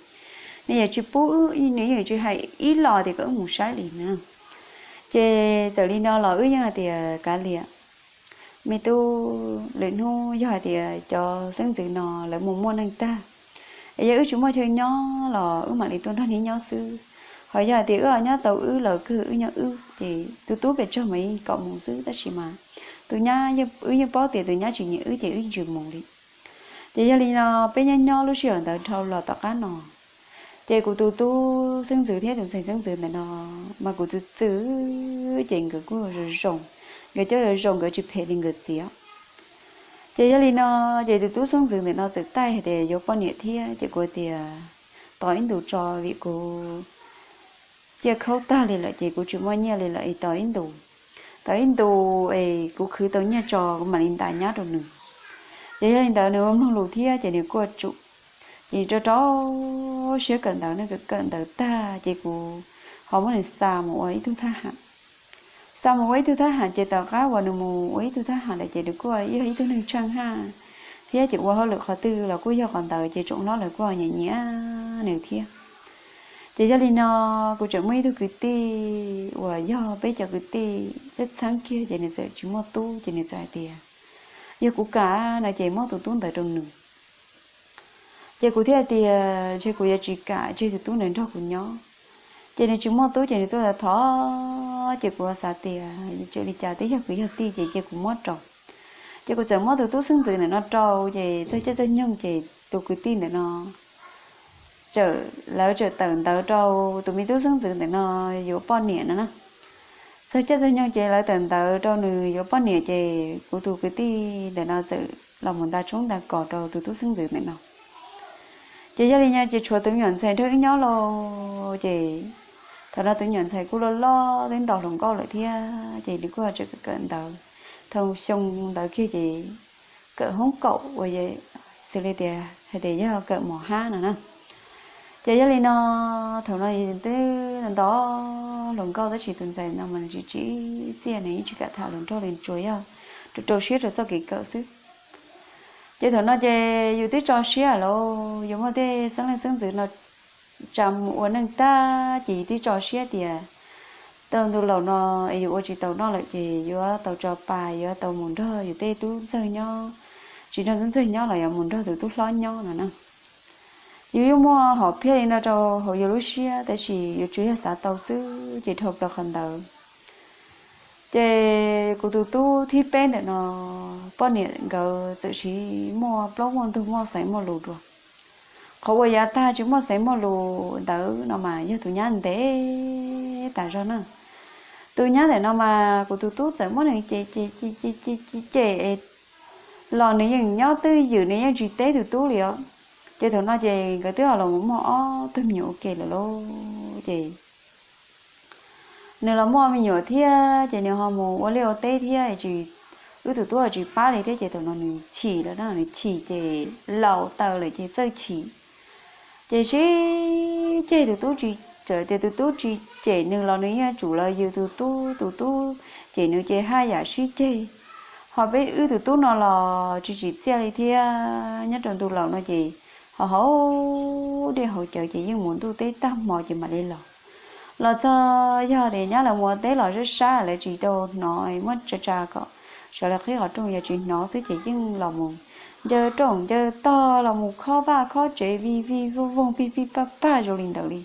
nws yeej tsis pub, nws yeej tsis hais ib lo tias kom wb mus saib li na. Ces txawm li no los wb yeej hais tias kav liam, me tub, lwm hnub yog hais tias cov xeeb ntxwv no lawv mus muaj neej tag es yog wb tsis muaj chaw nyob los wb mam li tuaj nrog neb nyob xwb. Ho yog hais tias wb nyob tau wb los kawg wb nyob wb ces tus tub pes tsawg mas yeej kom mus xwb tab sis mas tus nyab wb yeej paub tias tus nyab tsis nyiam wb ces wb yeej tsis mus li. Ces yog li no peb nyob nyob lub sij hawm ntawd dhau los tom qab no ces kuv tus tub xeeb ntxwv thiab tus ntxhais xeeb ntxwv ntawm no mas kuv tus txwj ces nkawd kuj zoo zoo, nkawd coj zoo zoo, nkawd tsis phem li nkawd txiv. Ces yog li no, ces tus tub xeeb ntxwv ntawm no txawm taij hais tias yuav poj niam thiab, ces kuv tias tos ib ntus tso, vim kuv ciaj khaub tag li lawm ces kuv tsis muaj nyiaj li lawm es tos ib ntus, tos ib ntus es kuv khwv tau nyiaj tso kuv mam li ntas nyab rau nws. Ces yog li ntawd nws mloog lus thiab ces nws kuj tsum. Ces rau rau siab kawm ntawv, nws kawm ntawv tag ces kuv ho muab nws xa mus ua ib tug thab ham. Xa mus ua ib tug thab ham ces tom qab uas nws mus ua ib tug thab ham lawm ces nws kuj yog ib tug neeg tsheej haj thiab, ces ua hauj lwm qhov twg los kuj yog qhov ntawd, ces tsoom hlob lawv kuj nyiam nyiam nws thiab. Ces yog li no, kuv tseem muaj ib tug kwv tij uas yog peb cov kwv tij txheeb txheeb kiag, ces nws txawm tsis muaj tub, ces nws txawm hais tias yog kuv kam no ces muab tus tub ntawd rau nws. Ces kuv thiaj tias ntshe kuv yuav tsis kam tseg tus tub ntawd nrog kuv nyob. Ces nws tsis muaj tub ces nws tuaj thov, ces kuv xav tias tseem li cas twb yog kwv yog tij ces cia kuv muab rau. Ces kuv txawm muab tus tub xeeb ntxwv ntawm no rau, ces txog caij txog nyoog ces tus kwv tij ntawm no txawm, lawv txawm tawm ntawv rau tus me tub xeeb ntxwv ntawm no yuav poj niam no na. Txog caij txog nyoog ces lawv tawm ntawv rau nws yuav poj niam, ces kuv tus kwv tij ntawm no txawm los mus nta tshoob nta kos rau tus tub xeeb ntxwv ntawm no. Ces yog li no ces tshuav tus me nyuam ntxhais nrog wb nyob lauj. Ces thaum no tus me nyuam ntxhais kuj loj loj twb nto hluas nkauj lawm thiab, ces nws kuj tseem kawm ntawv. Thaum xyoo ntawd kiag ces kawm hoob kaum uas xws li tias hais tias yog kawm mos hab no na. Ces yog li no, thaum no twb nto hluas nkauj tab sis tus ntxhais no mas nws tsis tsim txiaj, nws yeej tsis kam tham hluas nraug li, tsuas yog rau rau siab rau txoj kev kawm xwb. Ces thaum no ces yus twb tso siab lawm, yus muaj tej xeeb leej xeeb ntxwv no tsa mus ua neej tag, ces yus twb tso siab tias tau ntu laus no es yus ua tsis tau noj lawm ces yuav tau tso pa, yuav tau mus nrog yus tej tub ntxawg nyob, tsis nrog tub ntxawg nyob los yuav mus nrog tus tub hlob nyob no na. Yus yeej muaj hom phiaj li no rau hauv yus lub siab, tab sis yus tsuas yog xav tau xwb ces dhau plaws qhov ntawd. Ces kuv tus tub thib peb ntawm no, poj niam nkawd txawm siv muaj plaub muaj ntug, muaj xaiv muaj lus dua. Qhov uas yav tag tsis muaj xaiv muaj lus ntawd no mas yog tus nyab ntev tas zog na. Tus nyab ntawm no mas kuv tus tub txawm muab nws cem cem cem cem cem cem es los nws yeej nyob twj ywm, nws yeej tsis teb tus tub li os. Ces thaum no ces nkawd twb ho los muaj ob tug me nyuam ua ke lawm lauj. Ces nws los muaj me nyuam thiab, ces nws ho mus ua liaj ua teb thiab, wb tus tub tsis pab li thiab, ces thaum no nws chim lawm na, nws chim ces laus taws lawm ces txawj chim. Ces sib ceg tus tub tsis, txawm tias tus tub tsis cem nws los nws yeej tsum los yws tus tub, tus tub cem nws ces haj yam sib ceg. Ho peb wb tus tub no los tsis tsim txiaj li thiab, nyob rau ntu laus no ces ho haus dej haus cawv ces yeej mus ntuj teb tag hmo ces mam li los. Los txog yog tias nyab lawv mus ua teb los sab sab, lawv tsis tau hnov, muab tsa tsa kom sawv los qhib qhov rooj, yog tsis hnov xwb ces yeej los mus ncaws rooj ncaws tog, los mus khob vaj khob tsev vij vij voog voog pig pig pag pag zoo li ntawd li.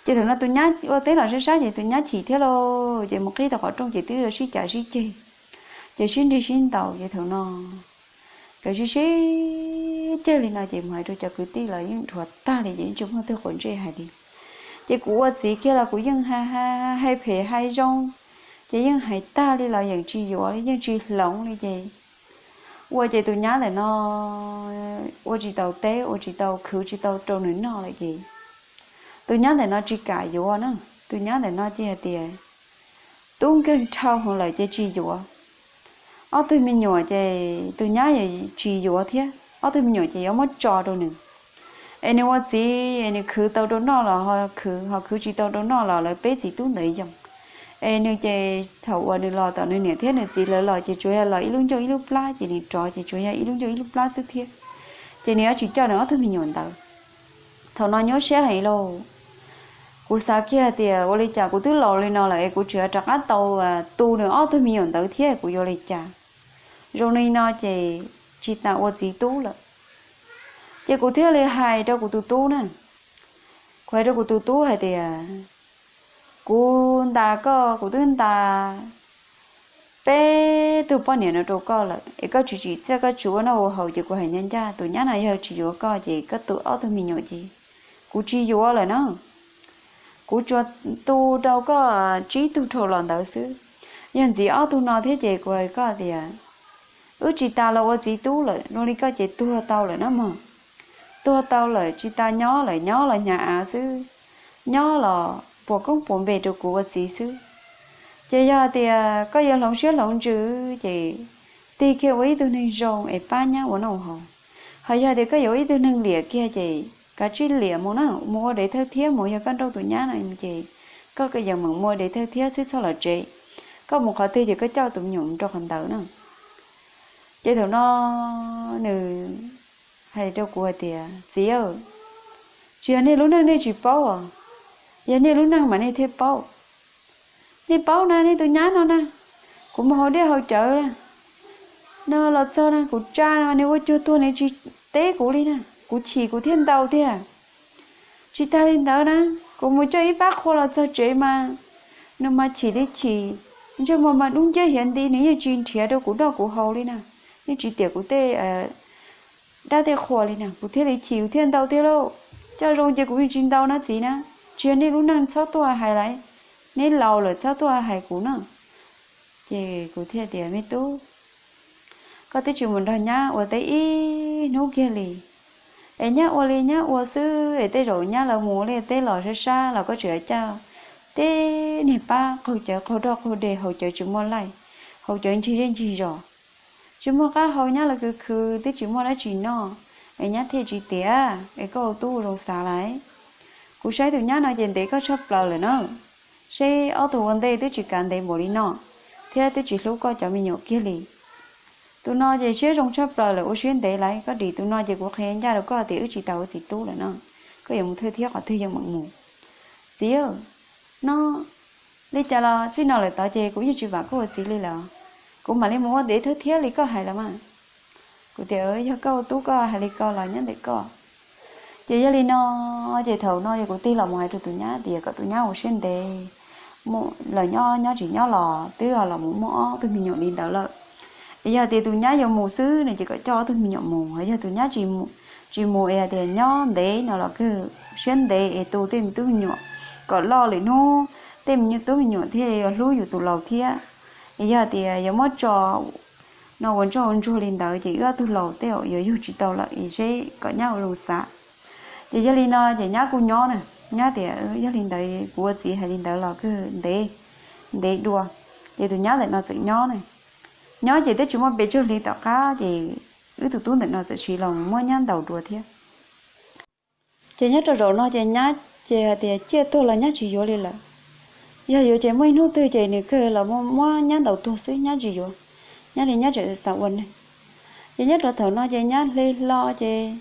Ces thaum no tus nyab ua teb los sab sab ces tus nyab chim thiab lauj, ces mus qhib tau qhov rooj ces twb sib cav sib ceg, ces sib nrig sib ntaus. Ces thaum no nkawd sib sib ceg li no ces mus hais rau cov kwv tij los yeej dhuav tag li, ces yeej tsis muaj twg quav ntsej hais li. Ces kuv ua txiv kiag los kuv yeej hais phem hais zoo, ces yeej hais tag li los yeej tsis yuav li, yeej tsis hloov li. Ces ua ces tus nyab ntawm no ua tsis tau teb, ua tsis tau, khwv tsis tau rau nws noj lawm ces tus nyab ntawm no tsis kam yuav na. Tus nyab ntawm no ces hais tias tub nkeeg dhau heev lawm ces tsis yuav. Ob tug me nyuam ces tus nyab tsis yuav thiab, ob tug me nyuam ces yuav muab tso rau nws. Es nws ua txiv es nws khwv tau rau noj los ho khwv, ho khwv tsis tau rau noj los lawv peb txiv tub ntawd yoo. Es nws ces thaum uas nws los tom nws niam thiab nws txiv lawv los ces tsuas yog los ib lub ncauj ib lub plab, ces nws rov ces tsuas yog ib lub ncauj ib lub plab xwb thiab. Ces nws yuav tsis coj nws ob tug me nyuam ntawd. Thaum no nyuaj siab heev lauj. Kuv xav kiag tias ua li cas kuv twb laus li no lawm es kuv tseem rov qab tau tu nws ob tug me nyuam ntawd thiab kuv yuav li cas? Zoo li no ces tsis tas ua txiv tub lawm. Ces kuv thiaj li hais rau kuv tus tub na, kuv hais rau kuv tus tub hais tias kuv ntas koj, kuv twb ntas peb tug poj niam no rau koj lawm es koj tsis tsim txiaj, koj tsis ua noj ua haus, ces kuv hais ncaj ncaj tus nyab no yog tsis yuav koj ces koj tu ob tug me nyuam ces kuv tsis yuav lawm na. Kuv tsuas tu rau koj tsib tug dhau los ntawd xwb. Yog ntxiv ob tug no thiab ces kuv hais koj tias, wb tsis tas los ua txiv tub lawm, zoo li koj ces tuag tau lawm na mog. Tuag tau lawm, tsis tas nyob lawm, nyob los hnyav av xwb, nyob los puas koob puas npe rau kuv ua txiv xwb. Ces yog tias koj yuav hloov siab hloov ntsws ces tig kiag ua ib tug neeg zoo es pab nyab ua noj haus. Ho yog tias koj yuav ua ib tug neeg liam kiag ces kav tsij liam mus na, mus ua dev thawj thiab mus, yog koj nrauj tus nyab no ces koj yeej meem mus ua dev thawj thiab xwb, txhob los tsev. Koj mus qhov twg ces koj coj tus me nyuam mus rau qhov ntawd na. Ces thaum no nws hais rau kuv hais tias, txiv, tsis yog nej lub neej nej tsis paub os, yog nej lub neej mas nej thiaj paub. Nej paub na, nej tus nyab no na, kuv mus haus dej haus cawv na, no los txog na kuv tsa no nws ua cuag tuag, nws tsis teb kuv li na, kuv chim kuv thiaj ntaus tiag. Tsis tas li ntawd na, kuv mus coj ib pab qhua los txog tsev mas nws mas chim li chim, ntsej muag mas dub nciab hiav nti, nws yeej tsis nrhiav rau kuv noj kuv haus li na, yeej tsis tiam kuv tej dab tej qhua li na, kuv thiaj li chim kuv thiaj ntaus tiag lauj. Coj zoo ces kuv yeej tsis ntaus na txiv na, tsis yog nej lub neej, txhob tuaj hais lawm, neb laus lawm txhob tuaj hais kuv na. Ces kuv thiaj tias, me tub, koj twb tsis mus nrog nyab ua teb ib hnub kiag li, es nyab ua li nyab ua xwb es tej zaum nyab lawv mus ua liaj teb los sab sab los koj tseem coj tej niag pab qaug cawv qaug roj qaug dej haus cawv tsis muaj laij, haus cawv ncig zej ncig zos, tsis muaj qab hau, nyab lawv khwv khwv twb tsis muaj dab tsi noj, es nyab thiaj tsis tiam, es koj ua tub ua zoo xav lawm. Kuv saib tus nyab no ces ntev koj tshaj plaws lawm na, seb ob tug ua ntej twb tsis kav ntev npaum li no, thiab twb tsis hlub koj cov me nyuam kiag li. Tus no ces siab zoo tshaj plaws lawm, ua siab ntev lawm, koj dim tus no ces kuv qhia ncaj rau koj tias wb tsis tas ua txiv tub lawm no, koj yuav mus thawj thiab qhov twg yeej meem mus. Txiv, no li cas los txij no lawm tod ces kuv yeej tsis vam koj ua txiv li lawm, kuv mam li mus ua dev thawj thiab li koj hais los mas. Kuv tias, yog koj ua tub koj hais li ko los nyob ntawm koj. Ces yog li no, ces thaum no yog kuv tig los mus hais rau tus nyab tias kom tus nyab ua siab ntev, los nyob nyob tsis nyob los twb los mus muaj ob tug me nyuam li ntawd lawm. Yog tias tus nyab yuav mus xwb no ces kom coj ob tug me nyuam mus, yog tus nyab tsis mus es tias nyob ntev no los kawg siab ntev es tu tej me tub me nyuam kom loj lwm hnub tej me tub me nyuam thiaj yuav hlub yus tus laus thiab. Es yog tias yuav muab tso no ua ntsoj ua ntsuag li ntawd ces wb ob tug laus tej zaum yuav yug tsis tau lawm, es seb kom nyab ua zoo xav. Ces yog li no ces nyab kuj nyob na, nyab tias yog li ntawd kuv ua txiv hais li ntawd los kawg ntev, ntev dua. Ces tus nyab ntawm no txawm nyob na, nyob ces twb tsis muaj pes tsawg hli tom qab ces wb tus tub ntawm no txawm sis los muab nyab ntaus dua thiab. Ces nyob rau zaum no ces nyab ces hais tias ciaj tuag los nyab tsis yuav li lawm. Yog yuav ces muaj ib hnub twg ces nws kawg los muab nyab ntaus tuag xwb, nyab tsis yuav, nyab li nyab tseem xav ua neeg. Ces nyob rau thaum no ces nyab hle hlo ces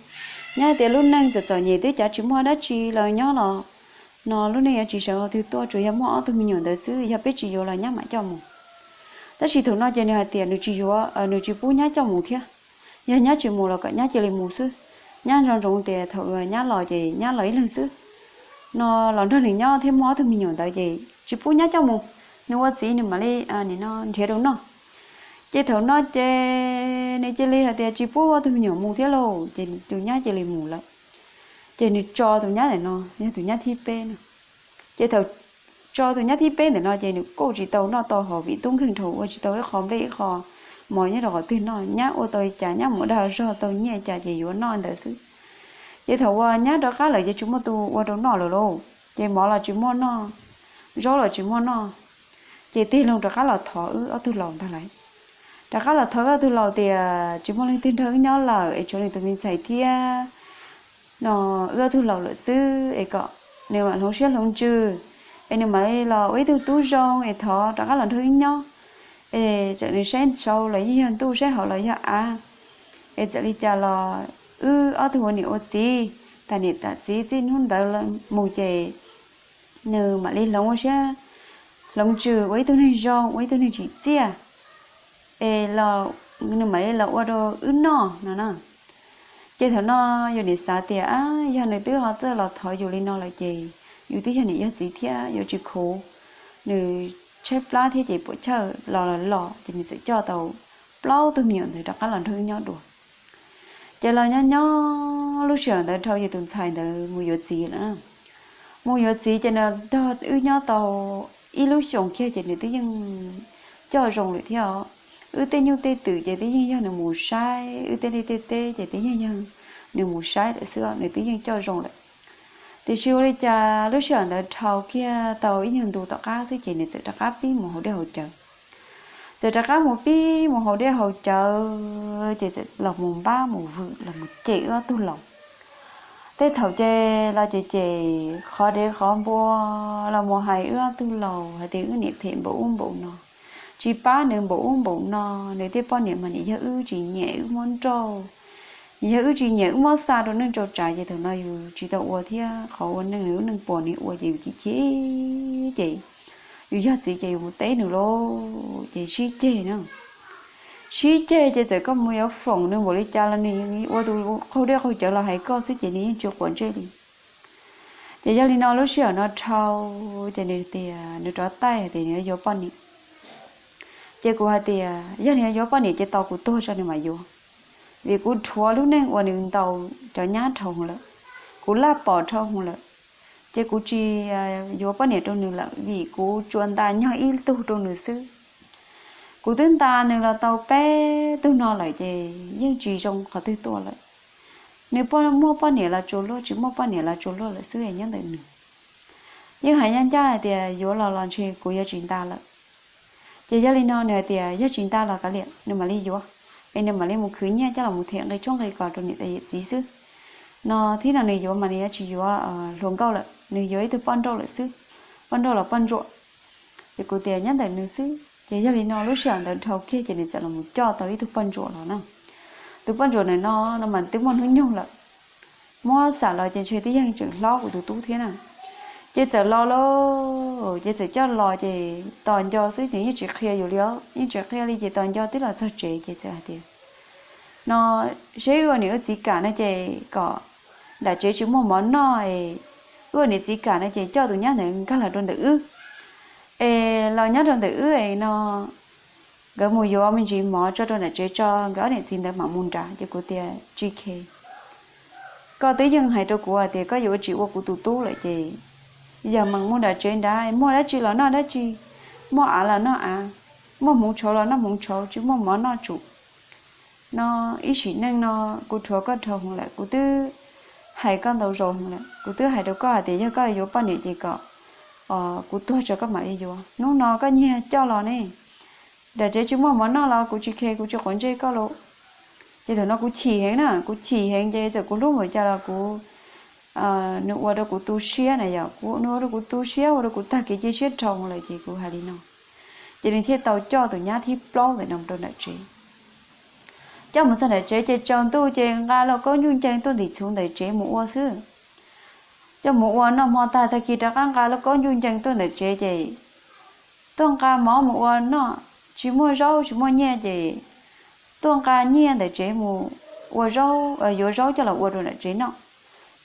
nyab tias lub neej txom txom nyem twb cav tsis muaj dab tsi los nyob los no lub neej yuav tsis sawv qhov twg tuaj, tsuas yog muaj ob tug me nyuam ntawd xwb, yog peb tsis yuav los nyab mam coj mus. Tab sis thaum no ces nws hais tias nws tsis yuav, nws tsis pub nyab coj mus thiab. Yog nyab tsis mus los kom nyab cia li mus xwb. Nyab nco ntsoov tias thaum nyab los ces nyab los ib leeg xwb, no los nrog nws nyob thiab muaj ob tug me nyuam ntawd ces tsis pub nyab coj mus, nws ua txiv nws mam li nrhiav rau noj. Ces thaum no ces nws cia li hais tias tsis pub ob tug me nyuam mus thiab lauj, ces tus nyab cia li mus lawm. Ces nws tso tus nyab ntawm no, yog tus nyab thib peb no. Ces thaum tso tus nyab thib peb ntawm no ces nws kuj tsis tau noj tau haus vim tub nkeeg dhau, ua tsis tau ib qho nplej ib qho mov nyob rau qhov twg noj, nyab ua tau li cas nyab mus dag zog tau nyiaj cas ces yuav noj ntawd xwb. Ces thaum uas nyab rov qab lawm ces tsis muaj tus ua rau noj lawm lauj, ces mov los tsis muaj noj, zaub los tsis muaj noj. Ces tig loo rov qab los thov wb ob tug laus ntag lauj. Rov qab los thov wb ob tug laus tias tsis muaj leej twg nrog wb nyob lawm es tshuav nws tus me ntxhais thiab no, wb ob tug laus lawm xwb es kom nws mam hloov siab hloov ntsws, es nws mam li los ua ib tug tub zoo es thov rov qab los nrog wb nyob. Es txawm nws saib sau los yeej yog ntuj, saib hauv los yog av, es txawm li cas los wb ob tug ua niam ua txiv, tas niam tas txiv txij hnub ntawd mus ces nws mam li hloov ua siab hloov ntsws ua ib tug neeg zoo, ua ib tug neeg tsim txiaj, es nws mam li los ua rau wb noj no na. Ces thaum no yus nim xav tias yog nws twb ho txawj los thov yus li no lawm ces yus twb yog niam yog txiv thiab yuav tsis khuv. Nws tshaib plab thiab ces puam chawj los los los ces nws txawm coj tau plaub tug me nyuam ntawd rov qab los nrog wb nyob dua. Ces los nyob nyob lub sij hawm ntawd dhau yus tus ntxhais ntawd mus yuav txiv lawm. Mus yuav txiv ces nws nrog wb nyob tau ib lub xyoos kiag ces nws twb yeej coj zoo lawm thiab os. Wb tej nyuj tej twm ces twb yeej yog nws mus saib, wb tej liaj tej teb ces twb yeej yog nws mus saib lawm xwb, nws twb yeej coj zoo lawm. Tiam sis ua li cas lub sij hawm ntawd dhau kiag tau ib nyuag ntu tom qab xwb ces nws txawm rov qab pib mus haus dej haus cawv. Txawm rov qab mus pib mus haus dej haus cawv ces txawm los mus npab mus vwm los mus cem wb ob tug laus. Tej thaum ces los ces ces qhov dev qhov npua los mus hais wb ob tug laus hais tias wb niam phem npaum ub npaum no, tsis pab nws npaum ub npaum no, nws tej poj niam mas niam yog wb tsis nyiam wb muab nrauj, niam yog wb tsis nyiam wb muab xa rau neej rau tsav ces thaum no yus tsis tau ua thiab qhov ua neej lub neej puas nws ua ces yus chim chim ces yus yog txiv ces yus mus teb nws lauj ces sib ceg na. Sib ceg ces txawm koj mus yuav foom nws npaum li cas los nws ua tus qaug dej qaug cawv los hais koj xwb ces nws yeej tsis quav ntsej li. Ces yog li no lub sij hawm no dhau ces nws tias nws rov taij hais tias nws yuav yuav poj niam. Ces kuv hais tias yog nws yuav yuav poj niam ces tos kuv tuag tso nws mam yuav, vim kuv dhuav lub neej uas nws ntaus cov nyab dhau hwv lawm, kuv laj pom dhau hwv lawm, ces kuv tsis yuav poj niam rau nws lawm vim kuv tsuas nta nyog ib tug rau nws xwb. Kuv twb nta nws los tau peb tug no lawm ces yeej tsis zoo qhov twg tuaj lawm. Nws muaj poj niam los tsuas luaj, tsis muaj poj niam los tsuas luaj lawm xwb nyob ntawm nws. Yeej hais ncaj ncaj hais tias yuav los los ntshe kuv yuav tsis nta lawm. Ces yog li no nws hais tias yog tsis nta los kav liam nws mam li yuav, es nws mam li mus khwv nyiaj coj los mus them nqi tshoob nqi kos rau niam tais yawm txiv xwb no. Thiab no nws yuav mas nws yuav tsis yuav hluas nkauj lawm, nws yuav ib tug poj nrauj lawm xwb, poj nrauj los poj ntsuam. Ces kuv tias nyob ntawm nws xwb. Ces yog li no lub sij hawm ntawd dhau kiag ces nws txawm los mus coj tau ib tug poj ntsuam los na. Tus poj ntsuam ntawm no no mas twb muaj hnub nyoog lawm, muab xam los ces ntshe twb yeej tseem hlob kuv tus tub thiab na. Ces txawm los lauj, ces txawm coj los ces tos nco xwb ces yeej tsis qhia yus li os, yeej tsis qhia li ces tos nco twb los txog tsev ces txawm hais tias no seb wb ua niam wb txiv kam no ces kom nram tsev tsis muaj mov noj es wb ua niam txiv kam no ces coj tus nyab ntawd nkag los rau ntawm wb es los nyob rau ntawm wb es no nkawd mus yuav me ntsis mov tso rau nram tsev tso nkawd ob niam txiv ntawd mam mus nrad. Ces kuv tias tsis khe, koj twb yeej hais rau kuv hais tias koj yuav ua tsis ua kuv tus tub lawm ces yog mam mus nram tsev nrad, muaj dab tsi los noj dab tsi, muaj av los noj av, muaj hmoov tshauv los noj hmoov tshauv, tsis muaj mov noj tsum. No ib sim neej no kuv rhuav koj dhau hwv lawm, kuv twb hais koj ntau zaus hwv lawm, kuv twb hais rau koj hais tias yog koj yuav poj niam ces kom kuv tuag tso koj mam li yuav. Hnub no koj nyiag coj los ne, nram tsev tsis muaj mov noj los kuv tsis khe, kuv tsis quav ntsej koj lauj. Ces thaum no kuv chim heev na, kuv chim heev ces txawm kuv hlub npaum cas los kuv, nws ua rau kuv tu siab na yom, kuv, nws ua rau kuv tu siab, ua rau kuv tag kev cia siab dhau lawm ces kuv hais li no. Ces nws thiaj tau coj tus nyab thib plaub ntawm no rau nram tsev. Coj mus txog nram tsev ces tsaus ntuj ces nqa lauj kaub ncuj ncees tuaj ntim txhuv ntawm tsev mus ua xwb. Coj mus ua noj hmo tag, tag kis rov qab nqa lauj kaub ncuj ncees tuaj ntawm tsev ces tuaj nqa mov mus ua noj, tsis muaj zaub tsis muaj nyiaj ces tuaj nqa nyiaj ntawm tsev mus ua zaub, yuav zaub coj los ua rau nram tsev noj.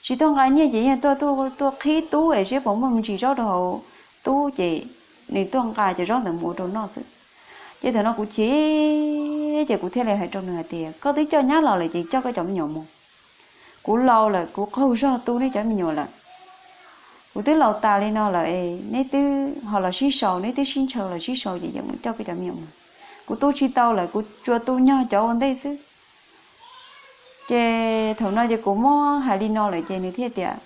Tsis tuaj nqa nyiaj ces yeej tuaj, tuaj qhib tub es seb puas muaj me ntsis zaub rau hauv tub ces nws tuaj nqa cov zaub ntawd mus ua rau noj xwb. Ces thaum no kuv chim ces kuv thiaj li hais rau nws hais tias koj twb coj nyab los lawm ces coj koj cov me nyuam mus. Kuv laus lawm, kuv qaug zog tu neb cov me nyuam lawm. Kuv twb laus tas li no lawm es neb twb ho los sib sau, neb twb sib ntshaw los sib sau ces yeej mus coj koj cov me nyuam mus. Kuv tu tsis tau lawm, kuv tsuas tu nyog cov ua ntej xwb. Ces thaum no ces kuv muab hais li no lawm ces nws thiaj tias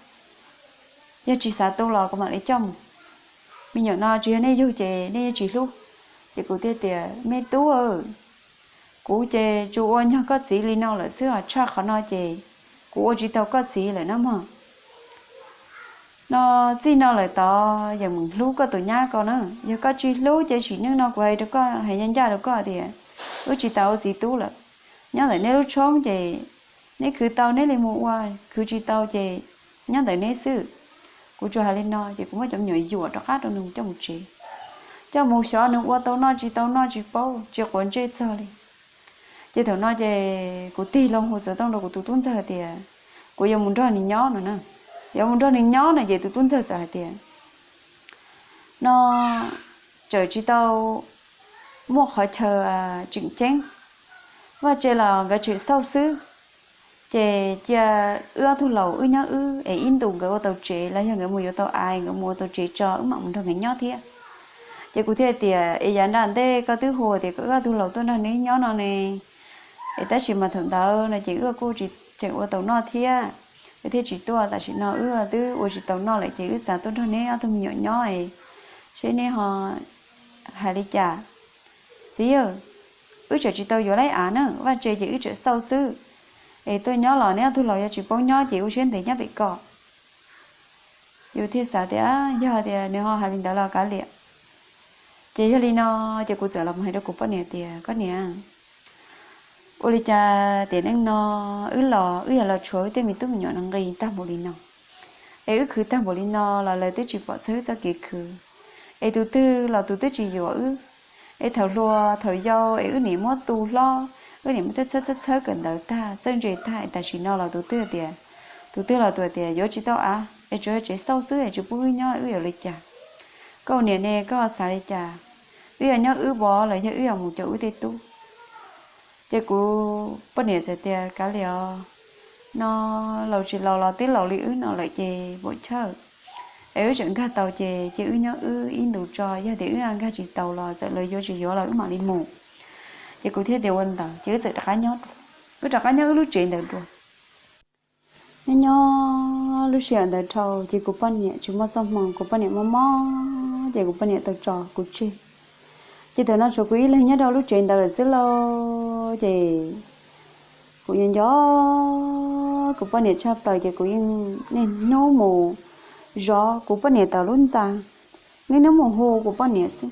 yog tsis xav tu los kuv mam li coj mus. Me nyuam no tsis yog nej yug ces nej yeej tsis hlub. Ces kuv thiaj tias me tub, kuv ces tsuas ua nyog koj txiv li no lawm xwb os, tshaj qhov no ces kuv ua tsis tau koj txiv lawm na mog. No txij no lawm tod yog mus hlub koj tus nyab ko na. Yog koj tsis hlub ces sim neej no kuv hais rau koj, hais ncaj ncaj rau koj tias wb tsis tas ua txiv tub lawm. Nyob ntawm neb lub tshoob ces neb khwv tau neb li mus ua, khwv tsis tau ces nyob ntawm neb xwb. Kuv tsuas hais li no ces kuv muab cov me nyuam yuam rov qab rau nws coj mus tsev. Coj mus xyov nws ua tau noj tsis tau noj tsis paub, tsis quav ntsej txog li. Ces thaum no ces kuv tig loo hu xov tooj rau kuv tus tub ntxawg tias kuv yuav mus nrog nws nyob no na. Yuav mus nrog nws nyob no ces tus tub ntxawg txawm hais tias no tseem tsis tau muaj qhov chaw tseem ceeb, vaj tse los nkawd tseem xauj xwb. Ces cia wb ob tug laus wb nyob wb es ib ntus nkawd ua tau tsev los yog nkawd mus yuav tau av nkawd mus ua tau tsev tso wb mam mus nrog nkawd nyob thiab. Ces kuv thiaj tias, Es yav nram ntej koj twb hu tias kom wb ob tug laus tuaj nrog neb nyob no ne, es tab sis mas thaum ntawd no ces wb kuj tsis tseem ua tau noj thiab, wb thiaj tsis tuaj. Tam sim no wb twb ua tsis tau noj lawm ces wb xav tuaj nrog neb ob tug me nyuam nyob es seb neb ho hais li cas. Txiv yawg, wb tseem tsis tau yuav laib av na, vaj tse ces wb tseem xauj xwb, es tuaj nyob los neb ob tug laus yuav tsis paub nyob ces ua siab ntev nyob pem ko. Yus thiaj xav tias yog tias nws ho hais li ntawd los kav liam. Ces yog li no, ces kuv txawm los hais rau kuv poj niam tias, Koj niam, ua li cas tiam neej no wb los wb yog los tshuav wb tej me tub me nyuam no nqis tag npaum li no, es wb khwv tag npaum li no los lawv twb tsis pom txog wb txoj kev khwv, es tus twg los tus twb tsis yuav wb. Es thaum hluas thaum yau es wb niam muab tu hlob, wb niam muab txhawb txhawb txhawb kawm ntawv tag txawj ntse tag, es tam sim no los tus twg tias, tus twg los tus tias yuav tsis tau av es tsuas yog tsev xauj xwb es tsis pub wb nyob wb yuav li cas. Koj ua niam ne koj xav li cas, wb yuav nyob wb vov los yog wb yuav mus cov wb tej tub? Ces kuv poj niam txawm tias, Kav liam os, no laus tsis laus los twb laus li wb no lawm ces puam chawj, es wb tseem nkag tau ces cia wb nyob wb ib ntus tso, yog tias wb nkag tsis tau los txawm lawv yuav tsis yuav los wb mam li mus. Ces kuv thiaj tias ua ntawd ces wb txawm rov qab nyob, wb rov qab nyob wb lub tsev ntawd dua. Nyob nyob lub sij hawm ntawd dhau ces kuv poj niam tsis muaj txoj hmoo, kuv poj niam mob mob ces kuv poj niam tau tso kuv tseg. Ces thaum no tshuav kuv ib leeg nyob rau lub tsev ntawd lawm xwb lauj, ces kuv nco nco kuv poj niam tshaj plaws ces kuv yeej niaj hnub mus zov kuv poj niam tom lub ntxa, niaj hnub mus hu kuv poj niam xwb.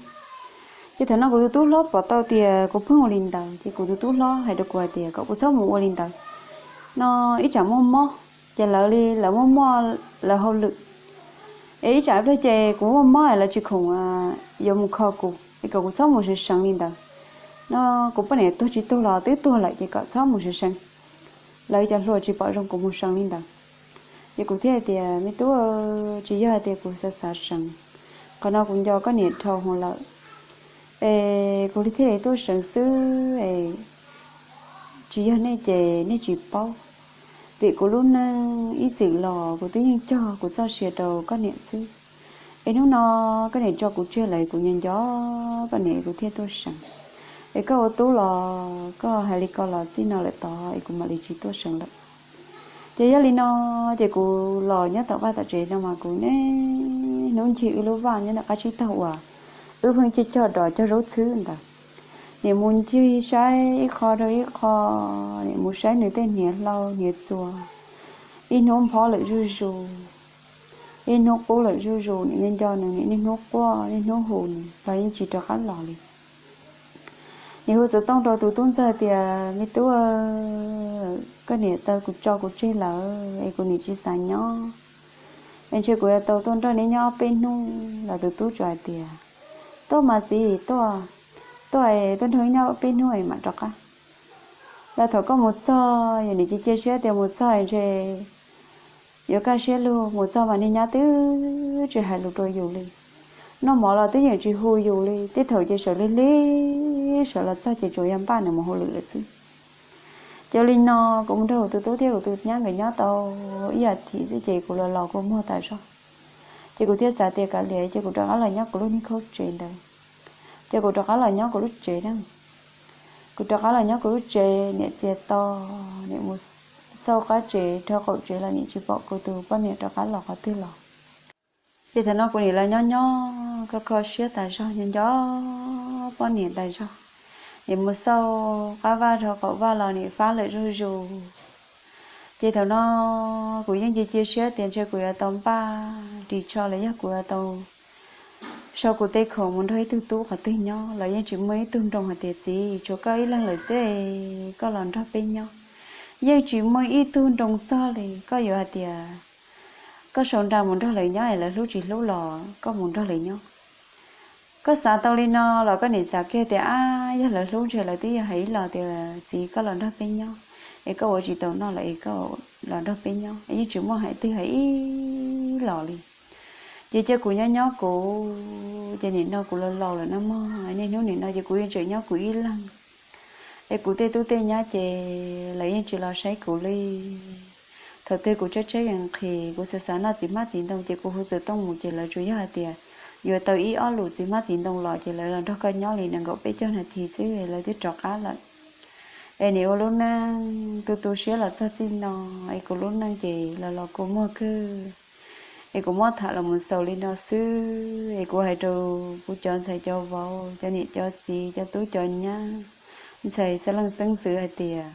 Ces thaum no kuv tus tub hlob pom tau tias kuv pheej ua li ntawd ces kuv tus tub hlob hais rau kuv hais tias kom kuv txhob mus ua li ntawd, no ib tsam muaj mob ces lawv li lawv muaj muaj lawv hauj lwm, es ib tsam ib pliag ces kuv muaj mob lawv tsis khoom yuav mus kho kuv es kom kuv txhob mus seev seev li ntawd. No kuv poj niam tuag tsis tuag los twb tuag lawm ces kom txhob mus seev seev, lawv cov hluas tsis pom zoo kuv mus seev li ntawd. Ces kuv thiaj hais tias, Me tub, tsis yog hais tias kuv xav xav seev, qhov no kuv nco koj niam dhau hwv lawm, es kuv li thiaj li tuaj seev xwb es tsis yog nej ces nej tsis paub. Vim kuv lub neej ib txwm los kuv twb yeej cog kuv txoj sia rau koj niam xwb, es hnub no koj niam tso kuv tseg lawm kuv nco nco koj niam kuv thiaj tuaj seev. Es koj ua tub los koj hais li ko los txij no lawm tod es kuv mam li tsis tuaj seev lawm. Ces yog li no, ces kuv los nyob tom vaj tom tsev no mas kuv niaj hnub ncig wb lub vaj nyob ntawm qab tsib taug uas wb pheej cog cog dos cog zaub txhwb ntawd. Nim mus ncig saib ib qho rau ib qho, nim mus saib nws tej hniav hlau hniav txuas, ib hnub nphob lawm zuj zus, ib hnub qub lawm zuj zus, nim nco nco nws, nim niaj hnub quaj niaj hnub hu nws los yeej tsis rov qab los li. Nim hu xov tooj rau tus tub ntxawg tias, Me tub, koj niam tau kuv tso kuv tseg lawm es kuv nim tsis xav nyob, es ntshe kuv yuav tau tuaj nrog neb nyob ob peb hnub los tus tub tsuas hais tias, Tuaj mas txiv, tuaj, tuaj es tuaj nrog wb nyob ob peb hnub es mam rov qab. Los thaum koj mus txog yog nim cia cia siab tias mus txog ntshe yuav kaj siab lug, mus txog mas niag nyab twb tsis hais lus rau yus li, noj mov los twb yeej tsis hu yus li, tej thaum ces sawv lig lig sawv los txog ces tsuas yog npaj nws mus hauj lwm lawm xwb. Ces li no kuv mus nrog kuv tus tub thiab kuv tus nyab nkawd nyob tau ib as thiv xwb ces kuv los los kua muag tas zog. Ces kuv thiaj xav tias kav liam ces kuv rov qab los nyob kuv lub niag khaub tsev ntawd. Ces kuv rov qab los nyob kuv lub tsev na. Kuv rov qab los nyob kuv lub tsev, niam txias to, niam mus xauj qab tsev rau qaum tsev los nim tsis pom kuv tus poj niam rov qab los qhov twg los. Ces thaum no kuv nim los nyob nyob kho kho siab tas zog, nyob nco poj niam tas zog. Nim mus xauj qab vaj rau qaum vaj los nim fab lawm zuj zus. Ces thaum no kuv yeej cia cia siab tias ntshe kuv yuav tau npaj ris tsho los yog kuv yuav tau sau kuv tej khoom mus nrog ib tug tub qhov twg nyob los yeej tsis muaj ib tug nroo hais tias, Txiv, tshuav koj ib leeg lawm xwb, koj los nrog peb nyob. Yeej tsis muaj ib tug nroo txog li. Koj yuav hais tias koj sau nra mus nrog lawv nyob es lawv hlub tsis hlub los koj mus nrog lawv nyob. Koj xav tau li no los koj nim xav kiag tias, Ab, yog lawv hlub ntshe lawv twb yuav hais ib los tias, Txiv, koj los nrog peb nyob, es koj ua tsis tau noj lawm es koj los nrog peb nyob. Yeej tsis muaj hais twg hais ib los li. Ces cia kuv nyob nyob kuv, ces nim no kuv laus laus lawm no mog, niaj hnub nim no ces kuv yeej tseem nyob kuv ib leeg. Es kuv tej tub tej nyab ces lawv yeej tsis los saib kuv li. Thaum twg kuv tshaib tshaib nqhis, kuv xav xav noj txiv hmab txiv ntoo ces kuv hu xov tooj mus ces lawv tsuas yog hais tias, yuav tau ib ob lus txiv hmab txiv ntoo los ces lawv los nrog koj nyob li nees nkaum peb caug nas this xwb es lawv twb rov qab lawm. Es nim ua lub neej tu tu siab los txog txij no, es kuv lub neej ces los los kua muag kawg. Es kuv muab tham los mus xaus li no xwb, es kuv hais rau kuv cov ntxhais cov vauv, cov niam cov txiv, cov tub cov nyab, ntxhais xeeb leej xeeb ntxwv hais tias,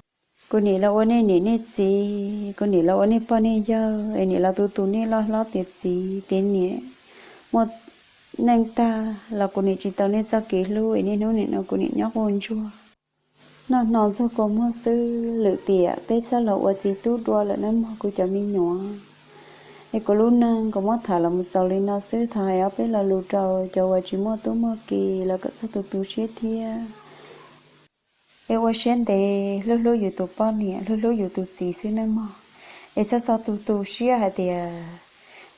kuv nim los ua nej niam nej txiv, kuv nim los ua nej poj nej yawg, es nim los tu tu nej loj hlob tiav txiv tiav niam, muaj neej tag los kuv nim tsis tau nej txoj kev hlub, es niaj hnub nim no kuv nim nyob quaj ntsuag noj hno ntxuag kua muag xwb. Lwm tiam peb txhob los ua txiv tub dua lawm nawb mog kuv cov me nyuam. Es kuv lub neej kuv muab tham los mus xaus li no xwb, thov hais ob peb lo lus rau cov uas tsis muaj tub muaj ki los kom txhob tu tu siab thiab. Es ua siab ntev hlub hlub yus tus poj niam hlub hlub yus tus txiv xwb nawb mog. Es txhob txhob tu tu siab hais tias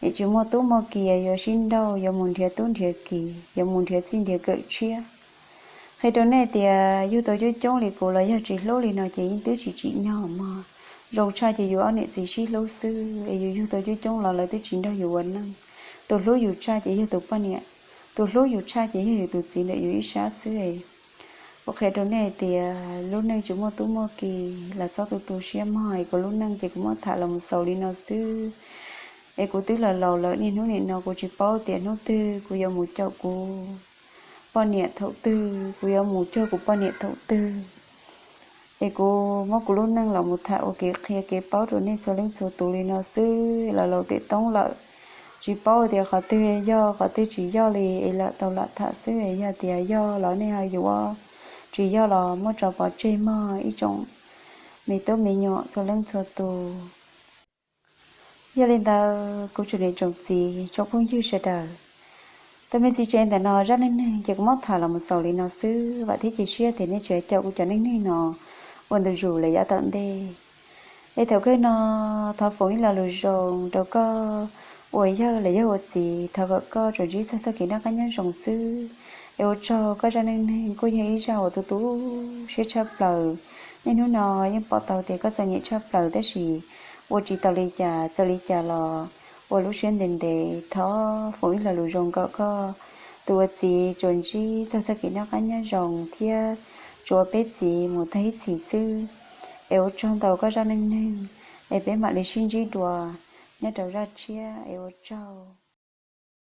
nim tsis muaj tub muaj ki yuav sib nrauj yuav mus nrhiav tub nrhiav ki, yuav mus nrhiav txij nrhiav kawm tshiab. Qhia rau nej tias yug tau coob coob li kuv los yog tsis hlub li no ces yeej twb tsis tsim nyog mog. Zoo tshaj ces yus ob niam txiv sib hlub xwb, es yus yug tau coob coob los lawv twb tsis nrog yus ua neej. Tus hlub yus tshaj ces yog tus poj niam, tus hlub yus tshaj ces yog yus tus txiv ntawm yus ib sab xwb. Kuv qhia rau nej tias lub neej tsis muaj tub muaj ki los txhob tu tu siab mog. Es kuv lub neej ces kuv muab tham los mus xaus li no xwb. Es kuv twb los laus lawm, niaj hnub nim no kuv tsis paub tias hnub twg kuv yuav mus caum kuv poj niam thaum twg, kuv yuav mus cuag kuv poj niam thaum twg. Es kuv muab kuv lub neej los mus tham ua kev qhia kev paub rau nej txhua leej txhua tus li no xwb. Los laus tes toob lawm, tsis paub tias qhov twg yog qhov twg tsis yog li, es lam tau lam tham xwb. Yog tias yog los nej ho yuav, tsis yog los muab tso pov tseg mog ib tsoom me tub me nyuam txhua leej txhua tus. Yog li ntawd kuv tsoom niam tsoom txiv tsoom phooj ywg sawv daws, tus me txiv tsev ntawm no zaj neej neeg ces kuv muab tham los mus xaus li no xwb. Vam thiab cia siab tias nej tseem caum kuv cov neej neeg no ua ntu zus lawm yav tom ntej. Es thaum kawg no thov foom ib lo lus zoo rau koj uas yawg los yog ua txiv, thov kom koj tsuas ntsib txog txoj kev noj qab nyob zoo xwb. Es ua tsaug koj zaj neej neeg kuj yog ib zaj uas tu tu siab tshaj plaws. Niaj hnub no yeej pom tau tias koj txom nyem tshaj plaws tab sis ua tsis tau li cas, txawm li cas los ua lub siab ntev ntev. Thov foom ib lo lus zoo kom koj tus ua txiv tsuas ntsib txog txoj kev noj qab nyob zoo thiab tsuas ua peb txiv mus tag ib txhis xwb. Es ua tsaug ntau koj zaj neej neeg, es peb mam li sib ntsib dua nyob rau zaj tshiab, es ua tsaug.